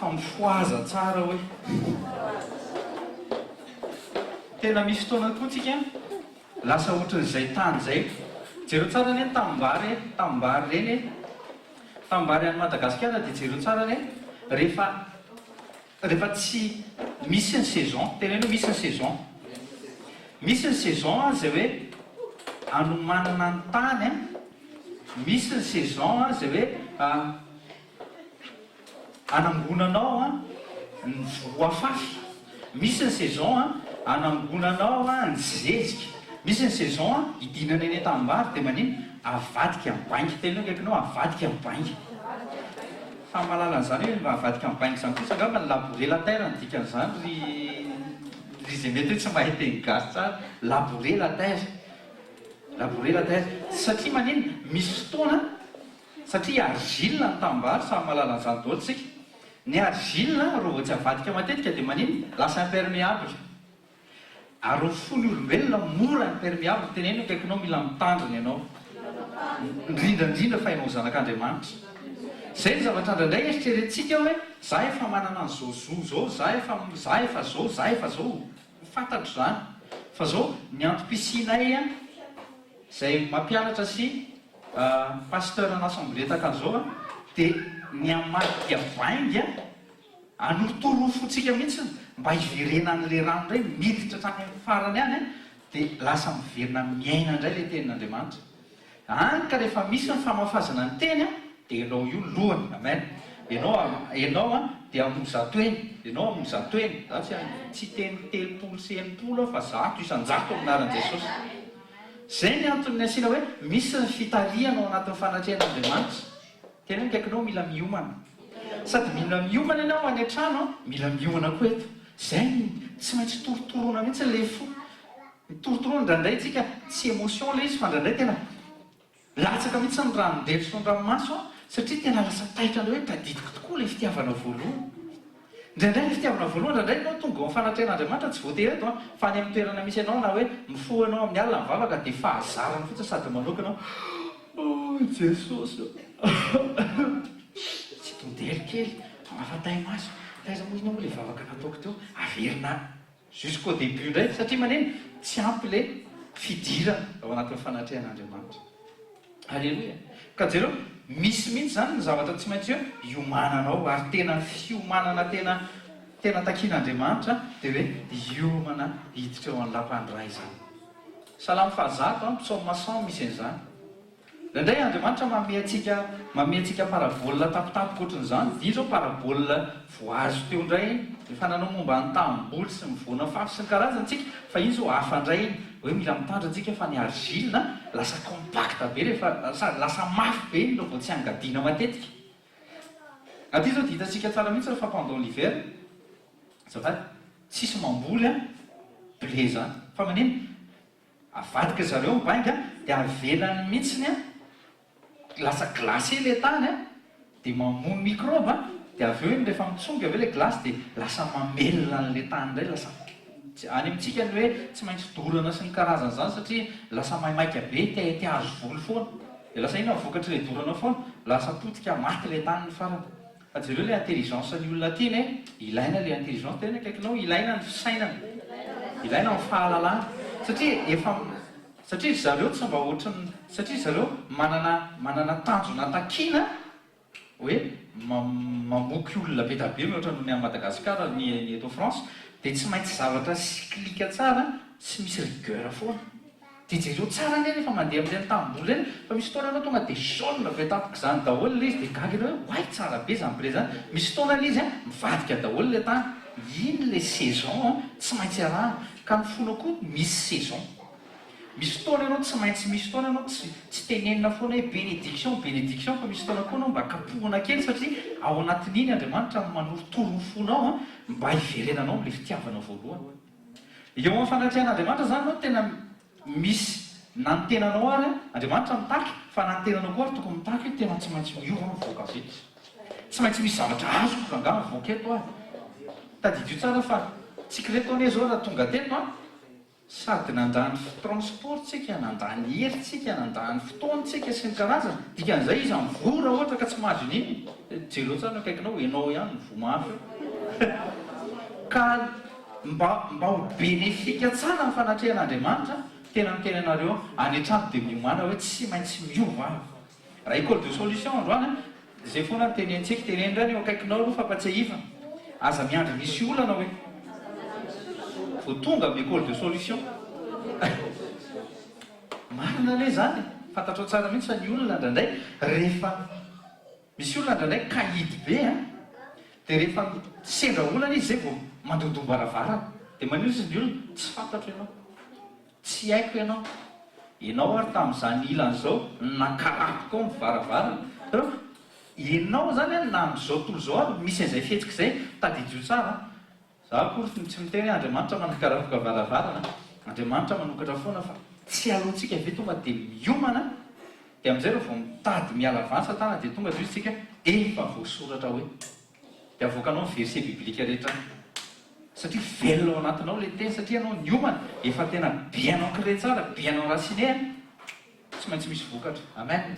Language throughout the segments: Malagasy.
Fa mifohaza tsara hoe. Tena misy fotoana koa tsika lasa ohatran'izay tany izay. Jereo tsara anie ny tanimbary e, tanimbary ireny e. Tanimbary any Madagasikara dia jereo tsara anie rehefa rehefa tsy misy ny saison, teneno hoe misy ny saison. Misy ny saison izay hoe anomanana ny tany an, misy ny saison izay hoe Anangonanao ny voa afafy. Misy ny saison anangonanao ny zezika. Misy ny saison hidinana eny an-tanimbary dia manino? Avadika ny bainga. Teneno akaikinao, avadika ny bainga. Fa mahalala an'izany hoe avadika ny bainga izany kosa angamba ny labourer la terre no dikan'izany ry ry izay mety hoe tsy mahay teny gasy tsara. Labourer la terre. Labourer la terre. Satria manino? Misy fotoana Satria argile ny tanimbary, samy mahalala an'izany daholo tsika. Ny argile raha vao tsy avadika matetika dia maninona? Lasa imperméable. Ary ny fon'ny olombelona mora imperméable, teneno eo akaikinao mila mitandrina ianao. Indrindra indrindra fa ianao zanak'Andriamanitra. Izay ny zavatra indraindray eritreretintsika hoe za efa manana an'izao zo izao, za efa za efa zao, za efa zao. Fantatro izany. Fa zao ny antom-pisianay izay mampianatra sy Pasteur an'assemblée takan'izao a, dia ny hamadika vainga hanorotoro ny fontsika mihitsy mba hiverenan'ilay rano indray miditra hatrany amin'ny farany any a, dia lasa miverina miaina indray ilay tenin'Andriamanitra. Hany ka rehefa misy ny famafazana ny teny a, dia ianao io lohany, amen, ianao ianao a dia hamoa eny, ianao hamoa eny, za tsy tsy hiteny 30 sy 60 aho fa 100% amin'ny anaran'i Jesosy. Izay ny antony nasiana hoe misy ny fitarihana ao anatin'ny fanatrehan'Andriamanitra. Tena akaikinao mila miomana. Sady mila miomana ianao any an-trano, mila miomana koa eto. Izay no tsy maintsy torotoroana mihitsy ilay fo. Mitorotoroana indraindray isika, tsy émotion ilay izy fa indraindray tena Latsaka mihitsy ny ranon-delo sy ny ranomaso aho satria tena lasa taitra indray hoe tadidiko tokoa ilay fitiavana voalohany. Indraindray ilay fitiavana voalohany, indraindray ianao tonga eo amin'ny fanatrehan'Andriamanitra, tsy voatery eto an, fa any amin'ny toerana misy anao na hoe mifoha ianao amin'ny alina mivavaka dia fahazarana fotsiny sady manoaka ianao, oh Jesosy ô, tsy tondelo kely, mafa-tahimaso, taiza moa inona moa ilay vavaka nataoko teo, averina Jusqu'au début indray satria maneno tsy ampy le fidirana ao anatin'ny fanatrehan'Andriamanitra. Alléluia. Ka jereo, misy mihitsy izany ny zavatra tsy maintsy hoe iomananao ary tena fiomanana tena tena takian'Andriamanitra dia hoe hiomana hiditra eo amin'ny lapan'ny Ray izany. Salamo fahazato an, psaume 100 misy an'izany. Indraindray Andriamanitra manome antsika manome antsika parabole tampotampoka ohatran'izany, dia izao parabole vao azo teo indray iny, efa nanao momba ny tanimboly sy ny voana fafy sy ny karazany tsika, fa iny izao hafa indray iny, hoe mila mitandrina tsika fa ny argile lasa compact be rehefa sady lasa mafy be iny raha vao tsy angadiana matetika. Aty izao dia hitantsika tsara mihitsy fa pendant l'hiver, azafady, tsisy mamboly an blé izany, fa manino? Avadika zareo ny bainga dia avelany mihitsiny an, lasa glacé le tany an, dia mamono microbe an, dia avy eo iny rehefa mitsonga avy eo le glace dia lasa mamelona an'le tany indray, lasa any amintsika ny hoe tsy maintsy dorana sy ny karazany izany satria lasa maimaika be te te hahazo voly foana, dia lasa inona ny vokatr'ilay dorana foana? Lasa potika maty le tany ny farany. Fa jereo le intelligence ny olona aty anie, ilaina le intelligence, tena akaikinao, ilaina ny fisainana, ilaina ny fahalalana, satria efa, satria ry zareo tsy mba ohatran'ny, satria ry zareo manana, manana tanjona takiana hoe mamoky olona be da be mihoatra noho ny any Madagascar ny ny eto France, dia tsy maintsy zavatra cyclique tsara sy misy rigueur foana. Dia jereo tsara anie rehefa mandeha amin'ireny tanimboly ireny fa misy fotoana ianao tonga dia jaune be tampoka izany daholo ilay izy dia gaga ianao hoe oay tsara be izany blé izany. Misy fotoana ilay izy an, mivadika daholo ilay tany. Iny ilay saison an, tsy maintsy arahana. Ka ny fonao koa misy saison. Misy fotoana ianao tsy maintsy misy fotoana ianao tsy tsy tenenina foana hoe bénédiction bénédiction fa misy fotoana koa ianao mba kapohina kely satria ao anatin'iny Andriamanitra no manorotoro ny fonao an, mba hiverenanao amin'ilay fitiavana voalohany. Eo amin'ny fanatrehan'Andriamanitra izany no tena misy na ny tenanao ary an, Andriamanitra mitaky fa na ny tenanao koa ary tokony mitaky hoe tena tsy maintsy miova aho mivoaka avy eto. Tsy maintsy misy zavatra azoko rangaha mivoaka eto aho. Tadidio tsara fa tsika ireto anie izao raha tonga teto an. Sady nandany transport tsika, nandany hery tsika, nandany fotoana tsika sy ny karazany, dikan'izay izy mivoa raha ohatra ka tsy mahazo iniana, jereo tsara ny akaikinao, ianao ihany no voa mafy eo. Ka mba mba ho bénéfique tsara ny fanatrehan'Andriamanitra, tena miteny anareo aho, any an-trano dia miomàna hoe tsy maintsy miova aho. Raha école de solution androany an, izay foana no tenentsika, teneno indray ny eo akaikinao aloha fampatsiahivana, aza miandry misy olana hoe vao tonga amin'ny école de solution. Marina anie izany e, fantatrao tsara mihitsy fa ny olona indraindray rehefa misy olona indraindray kahidy be an, dia rehefa sendra olana izy izay vao mandondom-baravarana, dia maninona izy ny olona, tsy fantatro ianao. Tsy haiko ianao. Ianao ary tamin'izany ilany izao nankarapoko ao ny varavarana. Hitanao? Ianao izany an, na amin'izao tontolo izao ary misy an'izay fihetsika izay, tadidio tsara an. Za akory tsy miteny hoe Andriamanitra manakarapoka varavarana an. Andriamanitra manokatra foana fa tsy aleontsika ve tonga dia miomana dia amin'izay raha vao mitady miala avy any satana dia tonga dia hoy isika efa voasoratra hoe. Dia avoakanao ny verset biblique rehetra any. Satria velona ao anatinao ilay teny, satria ianao niomana, efa tena bien ancré tsara, bien enraciné an, tsy maintsy misy vokatra. Amen.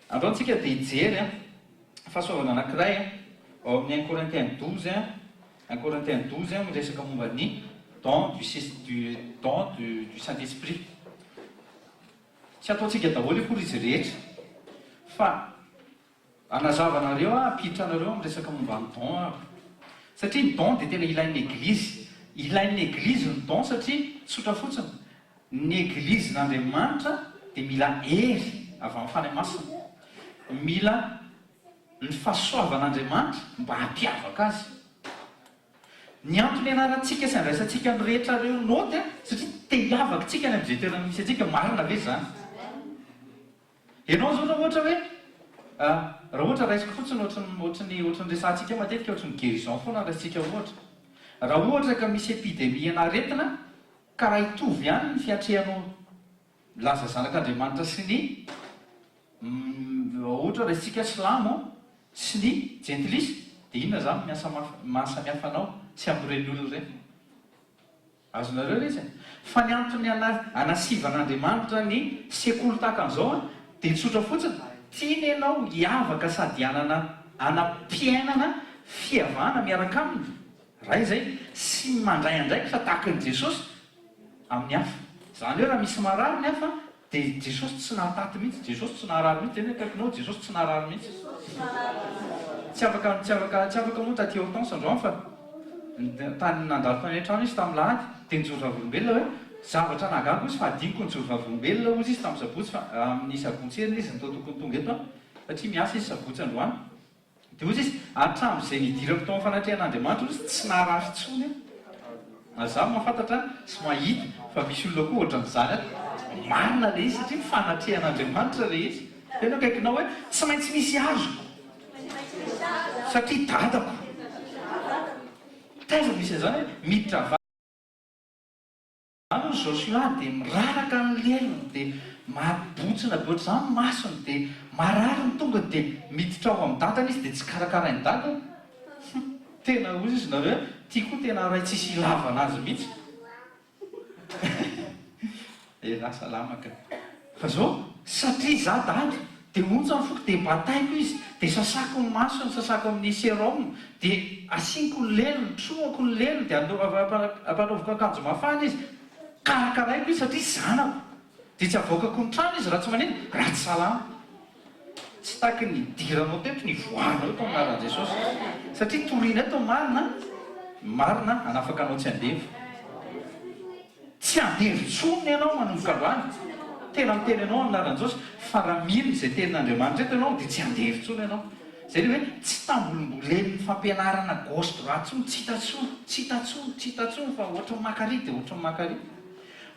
Androany tsika dia hijery an, fahasoavana anankiray an, ao amin'ny un Corinthiens 12 an, un Corinthiens 12 an, miresaka momba ny don du du don du du Saint Esprit. Tsy ataontsika daholo akory izy rehetra, fa Hanazava anareo aho, hampiditra anareo amin'ny resaka momba ny don aho. Satria ny don dia tena ilain'ny Eglizy. Ilain'ny Eglizy ny don satria tsotra fotsiny, ny Eglizin'Andriamanitra dia mila hery avy amin'ny Fanahy Masina. Mila ny fahasoavan'Andriamanitra mba hampiavaka azy. Ny antony ianarantsika sy andraisantsika ny rehetra ireo naoty satria te hiavaka tsika any amin'izay toerana misy antsika, marina ve izany? Ianao zao raha ohatra hoe raha ohatra raisiko fotsiny ohatry ny ohatry ny ohatry ny resahantsika matetika ohatry ny guérison foana raisintsika ohatra. Raha ohatra ka misy epidemie ana aretina ka raha hitovy ihany ny fiatrehanao milaza zanak'Andriamanitra sy ny ohatra raisintsika silamo sy ny jentilisa dia inona zany no mahasamihafa anao sy amin'ireny olona ireny? Azonareo ilay izy e? Fa ny antony anasivan'Andriamanitra ny sekoly tahaka an'izao dia tsotra fotsiny, tiany ianao hiavaka sady hanana hanam-piainana fihavana miaraka Aminy, Ray izay, sy mandray andraikitra tahaka an'i Jesosy amin'ny hafa. Izany hoe raha misy marary ny hafa Dia Jesosy tsy nahataty mihitsy, Jesosy tsy naharary mihitsy, zay ny akaikinao, Jesosy tsy naharary mihitsy. Tsy afaka, tsy afaka, tsy afaka moa taty Hortense androany fa tany nandalo tany an-trano izy tamin'ny lahady, dia nijoro vavolombelona hoe zavatra nahagaga hozy fa adinoko nijoro vavolombelona hozy izy tamin'ny sabotsy fa amin'ny sabotsy heriny izy no toa tokony tonga eto an, satria miasa izy sabotsy androany. Dia hoy izy, Hatramin'izay nidirako tao amin'ny fanatrehan'Andriamanitra, hoy izy, tsy naharary intsony aho. Ary izaho mahafantatra sy mahita fa misy olona koa ohatran'izany ato. Marina ilay izy satria ny fanatrehan'Andriamanitra ilay izy. Tena akaikinao hoe tsy maintsy misy azoko satria dadako. Taiza no misy an'izany hoe miditra avy Any hoy Joshua dia miraraka ny lelony dia mabontsina be ohatr'izany ny masony dia marary ny tongony dia miditra ao amin'ny dadany izy dia tsy karakarain'i dada hum tena hoy izy nareo hoe ty koa tena ray tsisy ilavana azy mihitsy elah salama ka fa zao satria za dada Dia ontsa ny foko, dia bataiko izy, dia sasako ny masony, sasako amin'ny sérum, dia asiako ny lelony, trohako ny lelony, dia ampanaoviko akanjo mafana izy, karakaraiko izy satria zanako, dia tsy avoakako ny trano izy raha tsy manino, raha tsy salama. Tsy tahaky ny nidiranao teto ny hivoahanao eto amin'ny anaran'i Jesosy, satria toriana eto ny marina, ny marina hanafaka anao tsy andevo. Tsy andevo intsony ianao manomboka androany. Tena miteny anao amin'ny anaran'i Jesosy fa raha mino izay tenin'Andriamanitra eto ianao dia tsy andevo intsony ianao. Izay ilay hoe tsy tambolimbolenin'ny fampianarana gauche droite intsony, tsy hita intsony, tsy hita intsony, tsy hita intsony fa ohatran'ny maka ary dia ohatran'ny maka ary.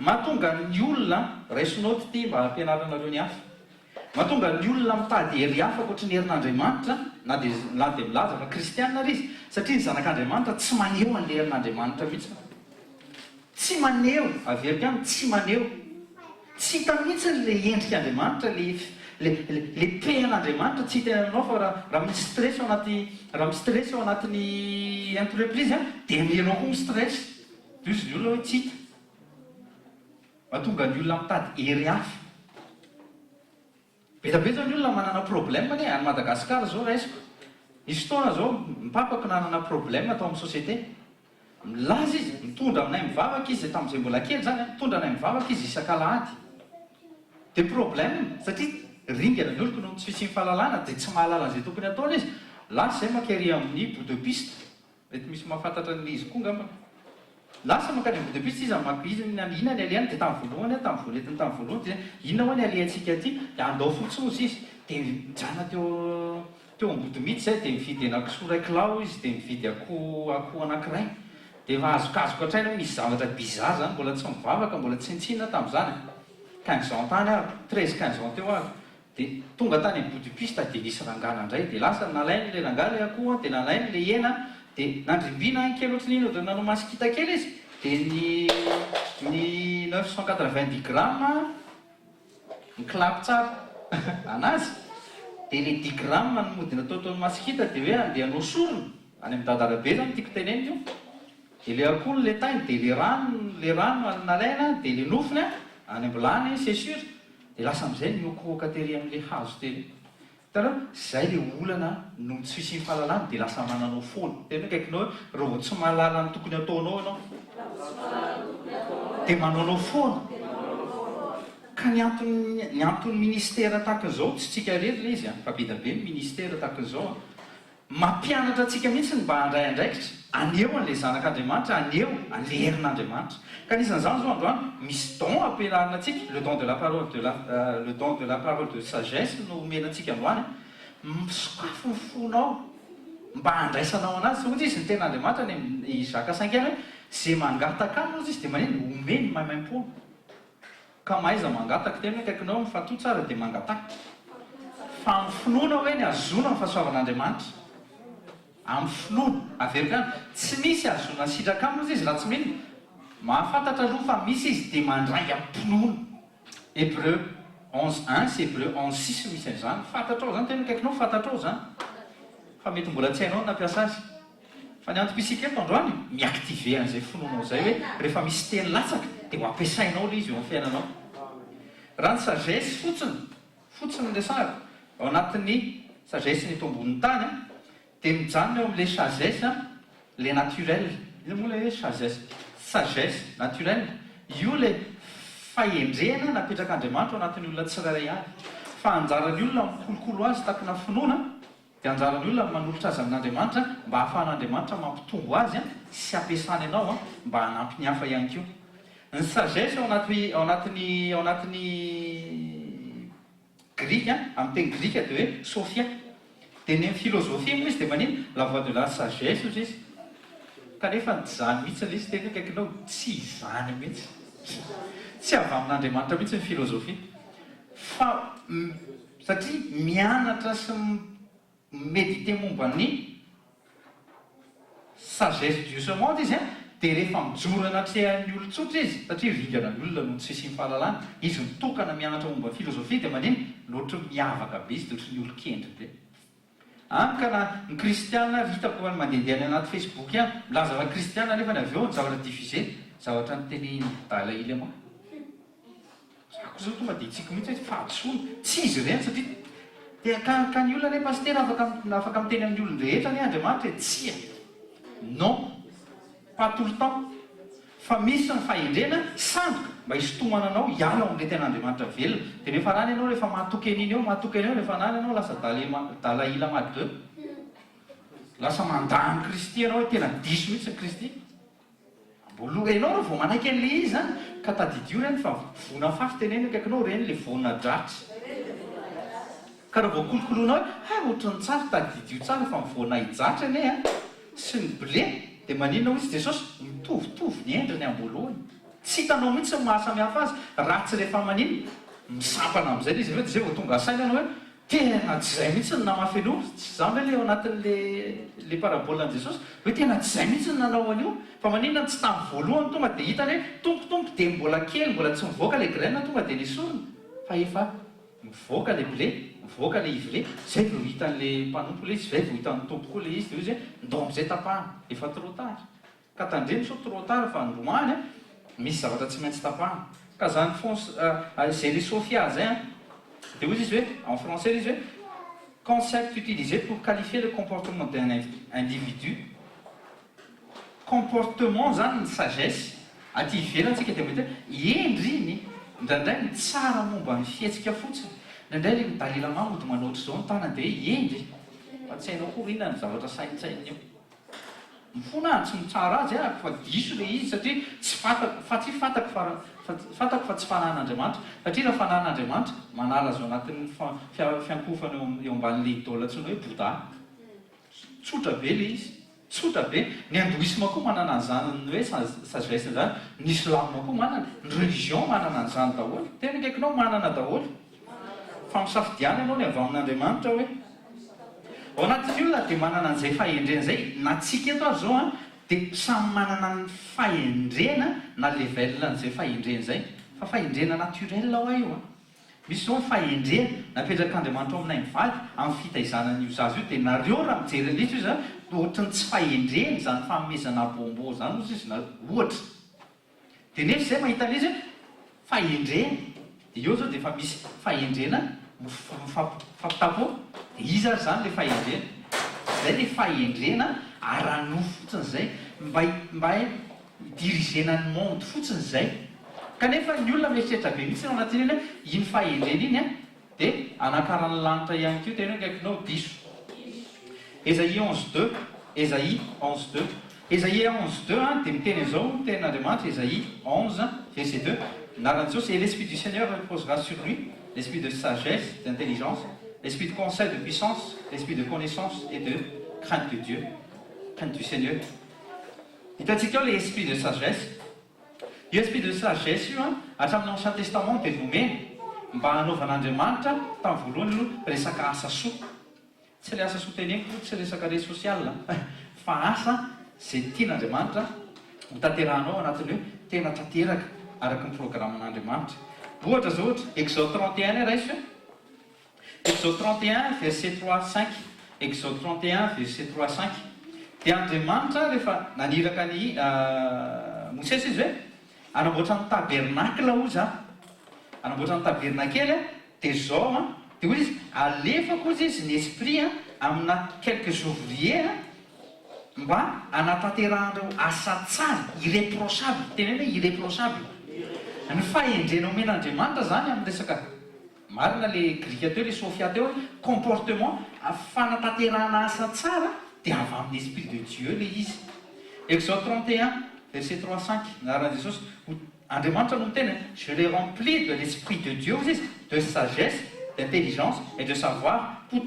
Mahatonga ny olona, raiso naoty ity mba hampianaranareo ny hafa. Mahatonga ny olona mitady hery hafa ankoatry ny herin'Andriamanitra na dia na dia milaza fa kristiana ary izy satria ny zanak'Andriamanitra tsy maneho an'ilay herin'Andriamanitra mihitsy. Tsy maneho, averiko ihany, tsy maneho. Tsy hita mihitsy ilay endrik'Andriamanitra, ilay ilay ilay pehan'Andriamanitra tsy hita eny aminao fa raha raha misy stress ao anaty raha misy stress ao anatin'ny entreprise an, dia ny ianao koa mi-stress. Dia hozy ny olona hoe tsy hita. Mahatonga ny olona mitady hery hafa. Be dia be zao ny olona manana problème anie, any Madagascar zao raisiko, nisy fotoana zao ny papako nanana problème tao amin'ny société, milaza izy, mitondra aminay mivavaka izy tamin'izay mbola kely zany an, mitondra anay mivavaka izy isak'alahady, dia problème satria ringana ny oloko noho ny tsy fisian'ny fahalalana dia tsy mahalala an'izay tokony ataony izy, lasa izay mankery amin'ny bout de piste. Mety misy mahafantatra an'ilay izy koa angamba. Lasa mankany Ambodipitsy izy maka izy ny any inona ny alehany dia tamin'ny voalohany aho tamin'ny voanetiny tamin'ny voalohany dia inona hoa ny alehantsika aty dia andao fotsiny hozy izy dia nijanona teo teo Ambodimitsy izay dia nividy henakisoa iray kilao izy dia nividy akoho akoho anankiray dia efa azokazoko hatraina hoe misy zavatra bizarre izany mbola tsy mivavaka mbola tsy nitsinona tamin'izany quinze ans tany aho treize quinze ans teo aho Dia tonga tany am bout du piste dia nisy rangah nandray dia lasa nalainy ilay rangahy ilay akoho an dia nalainy ilay hena dia nandrimbina an kely ohatry ny inona dia nanao masikita kely izy dia ny ny 990 grammes niklapy tsara anazy dia ilay dix grammes no mody natao tao masikita dia hoe andeha hanao sorona any am dadarabe zany tiako tenenina io dia ilay akoho no letainy dia ilay rano ilay rano nalaina dia ilay nofony an any am-bilany c'est sur Dia lasa amin'izay nihoakohoaka tery amin'ilay hazo tery. Hitanareo? Izay ilay olana noho ny tsy fisian'ny fahalalana dia lasa mananao foana. Tena akaikinao hoe raha vao tsy mahalala ny tokony hataonao ianao dia manaonao foana. Ka ny antony ny anton'ny ministera tahaka izao, tsy tsika irery ilay izy an, fa be dia be ny ministera tahaka izao an. Mampianatra antsika mihitsy ny mba handray andraikitra, haneho an'ilay Zanak'Andriamanitra, haneho an'ilay herin'Andriamanitra. Ka anisan'izany izao androany, misy don ampianarina antsika, le don de la parole de la, le don de la parole de sagesse no omena antsika androany, misokafy ny fonao mba handraisanao anazy, hoy izy ny tenin'Andriamanitra any amin'ny Jacques cinq hoe, izay mangataka aminy hozy izy dia maneno, omeny maimaimpoana. Ka mahaiza mangataka, tena akaikinao mifatoa tsara dia mangataha. Fa amin'ny finoana hoe ny ahazoana ny fahasoavan'Andriamanitra. Amin'ny finoana. Averiko ihany, tsy misy ahazoana sitraka aminy hozy izy raha tsy mino. Mahafantatra aloha fa misy izy dia mandray am-pinoana. Hébreux 11 un sy Hébreux 11 six no misy an'izany. Fantatrao izany, tena akaikinao fantatrao izany. Fa mety mbola tsy hainao ny nampiasa azy. Fa ny antom-pisiako eto androany, mi-activer an'izay finoanao izay hoe rehefa misy teny latsaka dia ho ampiasainao ilay izy eo amin'ny fiainanao. Raha ny sagesse fotsiny, fotsiny no resahako, ao anatin'ny sagesse ny eto ambonin'ny tany dia mijanona eo amin'ilay sagesse ilay naturel. Inona moa ilay hoe sagesse? Sagesse naturelle. Io ilay fahendrena napetrak'Andriamanitra ao anatin'ny olona tsirairay avy. Fa anjaran'ny olona mikolokolo azy takina finoana. Dia anjaran'ny olona ny manolotra azy amin'Andriamanitra mba hahafahan'Andriamanitra mampitombo azy sy hampiasany anao mba hanampy ny hafa ihany koa. Ny sagesse ao anaty ao anatin'ny ao anatin'ny grika, amin'ny teny grika dia hoe sophia. Dia ny amin'ny filozofia moa izy dia manina? La voie de la sagesse hozy izy. Kanefa tsy izany mihitsy ilay izy, tena akaikinao, tsy izany mihitsy. Tsy avy amin'Andriamanitra mihitsy ny filozofia. Fa Satria mianatra sy mi-mediter momba ny sagesse du ce monde izy an, dia rehefa mijoro anatrehan'ny olon-tsotra izy, satria ringana ny olona noho ny tsy fisian'ny fahalalana, izy mitokana mianatra momba ny filozofia dia manina? Ny ohatry ny miavaka be izy dia ohatry ny olon-kendry be. Any ka na ny kristiana ary hitako any mandehandeha any anaty facebook any, milaza fa kristiana nefa ny avy eo ny zavatra diffuser, zavatra notenenin'i Dalaï Lama. Za koa zao tonga dia hitsiko mihitsy hoe fahadisoana, tsy izy ireny satria te ka ka ny olona anie pasitera afaka afaka miteny amin'ny olon-drehetra anie Andriamanitra e, tsia, non, pas tout le temps, fa misy ny fahendrena sandoka mba hisintomana anao hiala ao amin'ilay tena Andriamanitra velona, dia rehefa rany ianao rehefa mahatoky an'iny eo, mahatoky an'io rehefa rany ianao lasa dalema Dalaï Lama deux, lasa mandà an'i Kristy ianao hoe tena diso mihitsy ny Kristy. Mbola enao reo vao manaiky anle izy zany ka tadidio reny fa voa nafafy teneno akaikinao reny le voa nadratra ka raha vao kolokoloinao hoe hay ohatran'ny tsara tadidio tsara fa ny voa nahidratra anie a sy ny blé dia maninona hoy Jesosy mitovitovy ny endriny amboalohany tsy hitanao mihitsy ny mahasamihafa azy raha tsy rehefa maninona misampana amin'izay le izy avy eo dia zay vao tonga saina ianao hoe Tena tsy izay mihitsy ny namafy an'io, tsy izany ve ilay ao anatin'ilay ilay parabole an'i Jesosy? Hoe tena tsy izay mihitsy ny nanao an'io, fa maninona no tsy tamin'ny voalohany tonga dia hitany hoe Tompo Tompo dia mbola kely mbola tsy mivoaka ilay graine tonga dia nesorina fa efa mivoaka ilay blé, mivoaka ilay ivre, izay vao hitan'ilay mpanompo ilay izy, izay vao hitan'ny Tompo koa ilay izy dia hoy izy hoe ndao amin'izay tapahana, efa trop tard. Ka tandremo sao trop tard fa androany misy zavatra tsy maintsy tapahana. Ka zany fonce zay le Sophia zay an, dia hozy izy hoe, en français ilay izy hoe, concept utilisé pour qualifier le comportement d'un individu, comportement zany ny sagesse, aty ivelany tsika dia mety hoe hendry iny, indraindray mitsara momba ny fihetsika fotsiny, indraindray ilay midalila mody manao ohatr'izao ny tanany dia hoe hendry, fa tsy hainao akory inona ny zavatra saintsaininy eo. Mifona aho tsy mitsara azy aho fa diso le izy satria tsy fantako fa tsy fantako fa fantako fa tsy fanahin'Andriamanitra satria raha fanahin'Andriamanitra manala azy ao anatin'ny fiankohofana eo eo ambanin'le idole antsoina hoe Bouddha. Tsotra be le izy. Tsotra be. Ny hindouisme koa manana an'izany hoe sagesse izany, ny islam koa manana, ny religion manana an'izany daholo. Tena akaikinao manana daholo. Fa misafidiana ianao ny avy amin'Andriamanitra hoe. Ao anatin'ny olona dia manana an'izay fahendrena izay, na tsika eto ary izao an, dia samy manana ny fahendrena na level an'izay fahendrena izay. Fa fahendrena naturel hoa io an. Misy izao ny fahendrena napetrak'Andriamanitra ao aminay mivady amin'ny fitaizana an'io zaza io dia nareo raha mijery an'ilay izy io ohatry ny tsy fahendrena izany fanomezana bonbon izany ozy izy na ohatra. Dia nefa izay mahita an'izy hoe fahendrena, dia eo izao dia efa misy fahendrena mifampitapo, dia iza ary izany ilay fahendrena? Izay ilay fahendrena ara-nofo fotsiny izay, mba mba hi-diriger-na ny monde fotsiny izay. Kanefa ny olona mieritreritra be mihitsy ao anatin'iny hoe iny fahendrena iny an, Dia anakaran'ny lanitra ihany koa tena hoe akaikinao diso. Esaïe 11 deux, Esaïe 11 deux. Esaïe 11 deux an dia miteny an'izao ny tenin'Andriamanitra, Esaïe 11 verset 2, Anaran'i Jesosy, Et l'esprit du Seigneur reposera sur lui, l'esprit de sagesse, d'intelligence, l'esprit de conseil, de puissance, l'esprit de connaissance et de crainte de Dieu, crainte du Seigneur. Hitantsika ao ilay esprit de sagesse. Io esprit de sagesse io an, hatramin'ny ancien testament dia nomena mba hanaovan'Andriamanitra tamin'ny voalohany aloha resaka asa soa. Tsy ilay asa soa teneniko, tsy resaka re social an, fa asa izay tian'Andriamanitra ho tanterahanao ao anatin'ny hoe tena tanteraka araka ny programan'Andriamanitra. Ohatra izao ohatra, Exode 31 raiso e. Exode 31 verset 3, 5 Exode 31 verset 3, 5 Dia Andriamanitra rehefa naniraka an'i Mosesy izy hoe, hanamboatra ny tabernakla hozy aho, hanamboatra ny tabernakely aho, dia izao an, dia hoy izy, alefako hozy izy ny esprit an, amina quelques ouvriers an, mba hanatanterahan'ireo asa tsara, irreprochable, teneno hoe irreprochable. Ny fahendrena omen'Andriamanitra izany amin'ny resaka. Marina le grika teo le Sophia teo hoe comportement fanatanterahana asa tsara dia avy amin'ny esprit de Dieu le izy. Exode 31 verset 3 5 ny anaran'i Jesosy ho Andriamanitra no miteny je les remplis de l'esprit de Dieu hozy izy de sagesse, d'intelligence et de savoir pour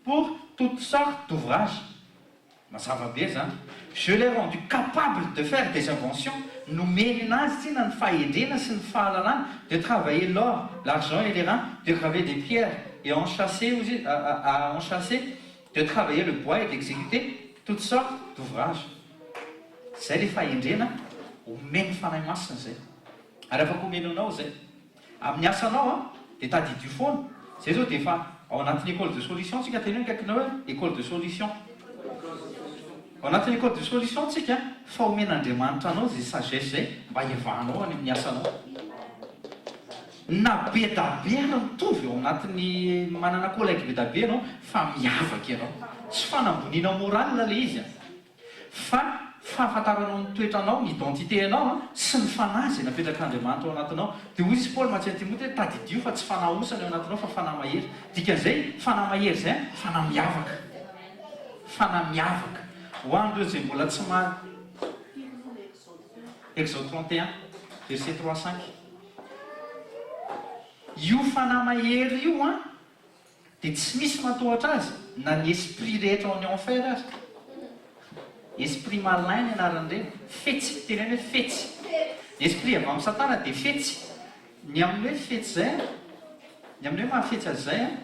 pour toutes sortes d'ouvrages. Mazava be zany. Je l'ai rendu capable de faire des inventions, nomeny anazy tsinona ny fahendrena sy ny fahalalana, de travailler l'or, l'argent et l'airain, de graver des pierres et enchasser hozy izy, à enchasser, de travailler le bois et d'exécuter toutes sortes d'ouvrages. Zay le fahendrena omen'ny Fanahy Masina zay. Ary afaka omeny anao zay. Amin'ny asanao an, dia tadidio foana, zay zao dia efa ao anatin'ny école de solution tsika, teneno akaikinao hoe école de solution. Ao anatin'ny école de solution tsika fa omen'Andriamanitra anao zay sagesse zay mba hievahanao any amin'ny asanao. Na be da be ary mitovy ao anatin'ny manana collègue be da be ianao fa miavaka ianao. Tsy fanamboniana morale le izy an. Fa fahafantaranao ny toetranao, ny identité anao sy ny fanahy izay napetrak'Andriamanitra ao anatinao. Dia hoy izy Paoly mantsy an'i Timoty hoe tadidio fa tsy fanahy osa ny ao anatinao fa fanahy mahery. Dikan'izay, fanahy mahery izay an, fanahy miavaka. Fanahy miavaka. Ho an'ireo izay mbola tsy maha. Exode 31, verset 3, 5. Io fanahy mahery io an, Dia tsy misy matohatra azy na ny esprit rehetra ao amin'ny enfer aza. Esprit malin ny anaran'ireny. Fetsy, teneno hoe fetsy. Ny esprit avy amin'i satana dia fetsy. Ny amin'ny hoe fetsy izay an, ny amin'ny hoe mahafetsy azy izay an,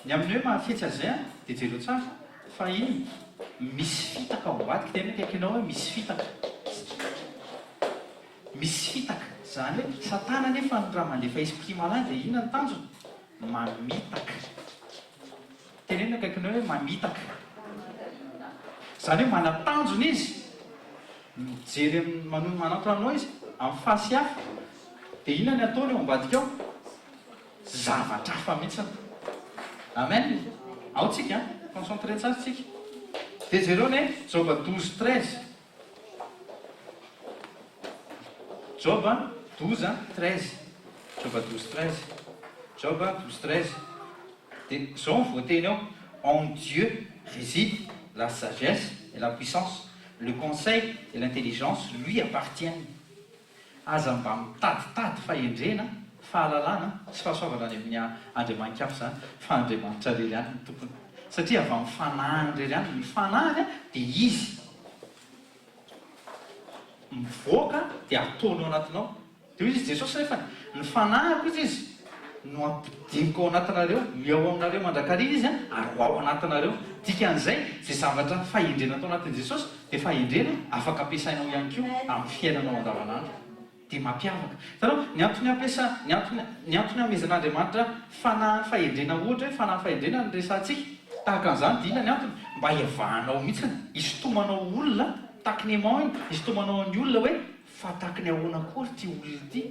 Ny amin'ny hoe mahafetsy azy izay an, dia jereo tsara fa iny misy fitaka ao ambadika, tena akaikinao hoe misy fitaka. Misy fitaka. Izany hoe satana anefa ny raha mandefa esprit malin dia inona ny tanjony? Mamitaka. Teneno akaikinao hoe mamitaka. Izany hoe manan-tanjona izy. Mijery amin'ny manohy manantona anao izy amin'ny face hafa dia inona ny ataony ao ambadika ao? Zavatra hafa mihitsiny. Amen. Ao tsika an, concentré tsara tsika. Dia jereo anie Joba 12 13. Joba 12 13. Joba 12 13. Joba 12 13. Dia izao no voateny ao, En Dieu réside la sagesse et la puissance, le conseil et l'intelligence lui appartiennent. Aza mba mitaditady fahendrena, fahalalana sy fahasoavana any amin'ny andriamani-kafa izany fa Andriamanitra irery ihany no tompony. Satria avy amin'ny fanahiny irery ihany, ny fanahiny dia izy mivoaka dia ataony ao anatinao. Dia hoy izy, Jesosy nefany, ny fanahiko hozy izy no ampidiniko ao anatinareo, miha ao aminareo mandrakariva izy ary ho ao anatinareo. Dikan'izay, izay zavatra fahendrena tao anatin'i Jesosy dia fahendrena afaka ampiasainao ihany koa amin'ny fiainanao andavanandro. Dia mampiavaka. Hitanao, ny antony ampiasa, ny antony, ny antony amezan'Andriamanitra fanahin'ny fahendrena ohatra hoe fanahin'ny fahendrena no resahantsika, tahaka an'izany dia inona ny antony? Mba hiavahanao mihitsiny, hisintomanao olona, tacnement iny, hisintomanao ny olona hoe Fa tahaky ny ahoana koa ry ity olona ity?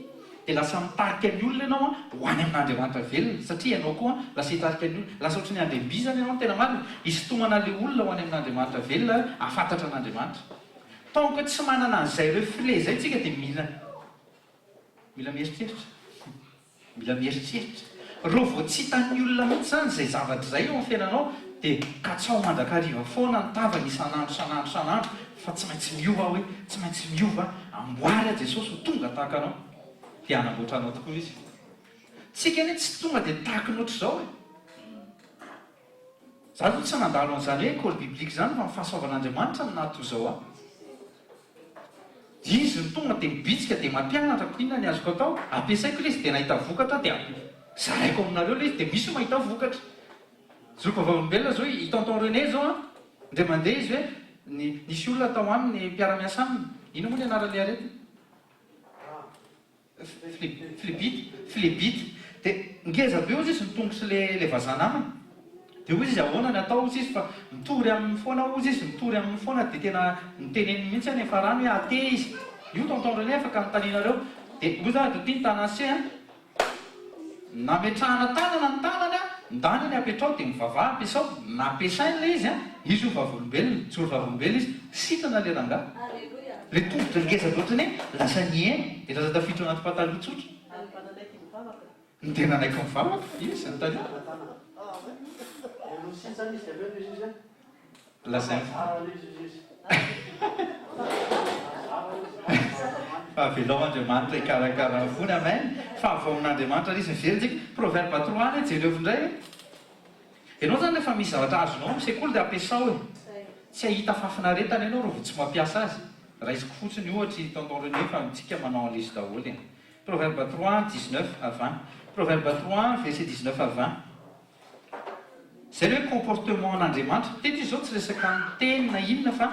Dia lasa mitarika ny olona ianao ho any amin'Andriamanitra velona, satria ianao koa lasa hitarika ny olona. Lasa ohatry ny andriam-by izany ianao ny tena marina, hisintomana an'ilay olona ho any amin'Andriamanitra velona, hahafantatra an'Andriamanitra. Tant que tsy manana an'izay reflet izay tsika dia mila mila mieritreritra. Mila mieritreritra. Reo vao tsy hitan'ny olona mihitsy izany izay zavatra izay eo amin'ny fiainanao dia katsaho mandrakariva foana ny tavany isan'andro isan'andro isan'andro fa tsy maintsy miova aho e, tsy maintsy miova aho, amboary aho Jesosy ho tonga tahaka anao dia hanamboatra anao tokoa Izy. Tsika anie tsy tonga dia tahaky ny ohatr'izao e. Za aloha tsy nandalo an'izany hoe école biblique izany fa ny fahasoavan'Andriamanitra no nahatoa izao ahy. Izy no tonga dia mibitsika dia mampianatra ko inona ny azoko atao, ampiasaiko ilay izy dia nahita vokatra aho dia zaraiko aminareo ilay izy dia misy mahita vokatra. Zoko vavolombelona zao i tonton René zao an, indray mandeha izy hoe ny nisy olona tao aminy mpiara-miasa aminy, inona moa ny anaran'ilay aretina? Flibite, flebite. Dia ngeza be hozy izy ny tongotr'le le vazaha namany. Dia hozy izy ahoana ny atao hozy izy fa mitory aminy foana hozy izy, mitory aminy foana dia tena noteneniny mihitsy any farany hoe athée izy. Io tonton René afaka anontanianareo. Dia hozy aho ity ny tananse an. Nametrahana tanana ny tanany an, ndany anie apetrao dia mivavaha ampiasao, nampiasainy ilay izy an, izy io vavolombelona, mijoro vavolombelona izy, sitrana ilay rangahy, ilay tongotra ngeza be ohatran'ny hoe lasa nihena, dia lasa tafiditra ao anaty pataloha tsotra. Ny tena nanaiky mivavaka, izy anontaniana. Lazainy fa avelao Andriamanitra hikarakara ny fony, amen, fa avy ao amin'Andriamanitra ary izy miverina tsika, proverbe trois anie jereo indray e, ianao zany rehefa misy zavatra azonao amin'ny sekoly dia ampiasao e, tsy hahita fahafinaretana ianao raha vao tsy mampiasa azy, raisiko fotsiny ohatra i tonton René fa tsika manao an'ilay izy daholo e, proverbe trois 19 à 20, proverbe trois verset 19 à 20. Zay le hoe comportement an'Andriamanitra. Teto izy zao tsy resaka miteny na inona fa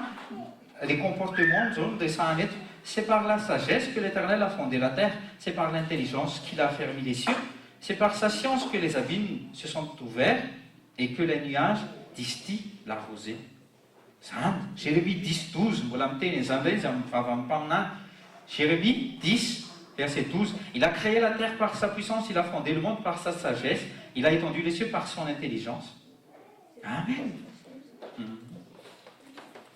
le comportement zao no resahana eto. C'est par la sagesse que l'Eternel a fondé la terre, c'est par l'intelligence qu'il a affermi les cieux, c'est par sa science que les abîmes se sont ouverts et que les nuages distillent la rosée. Zany. Jérémie dix 12, mbola miteny an'izany indray izy amin'ny vavan'ny mpaminany. Jérémie dix verset 12, Il a créé la terre par sa puissance, il a fondé le monde par sa sagesse, il a étendu les cieux par son intelligence. Amen.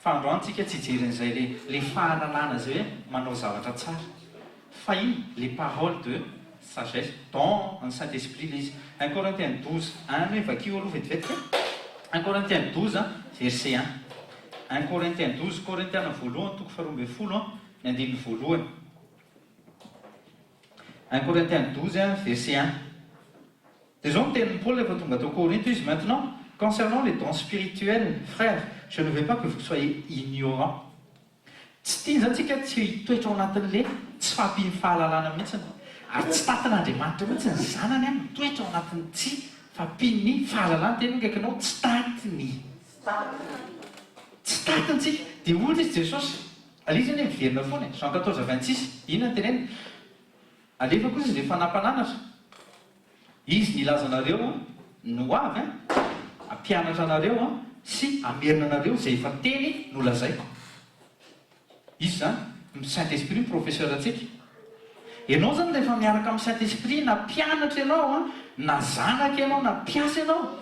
Fa androany tsika tsy hijery an'izay le le fahalalana izay hoe manao zavatra tsara. Fa iny les paroles de sagesse dans ny Saint Esprit ilay izy. Un Corinthiens 12, 1 hoe vakio aloha vetivety fa. Un Corinthiens 12 verset 1. Un Corinthiens 12, Korintiana voalohany toko faharoa ambinifolo ny andininy voalohany. Un Corinthiens 12 verset 1. Dia izao no tenin'i Paoly rehefa tonga tao Korinto izy, Maintenant, concernant les dons spirituels, frères, je ne veux pas que vous soyez ignorants. Tsy tiany izany tsika tsy hitoetra ao anatin'le tsy fahampian'ny fahalalana mihitsiny. Ary tsy tatin'Andriamanitra mihitsy ny zanany an mitoetra ao anatin'ny tsy fahampian'ny fahalalana. Teny akaikinao, tsy tatiny. Tsy tatiny tsika. Dia hoy izy Jesosy, ilay izy anie miverina foana e, Jean 14 26, inona no teneniny? Alefa kosa izy rehefa nampananatra. Izy nilaza anareo ny ho avy, hampianatra anareo sy hamerina anareo izay efa teny nolazaiko. Izy izany, ny Saint Esprit no professeur antsika. Ianao izany rehefa miaraka amin'ny Saint Esprit na mpianatra ianao an, na zanaka ianao na mpiasa ianao,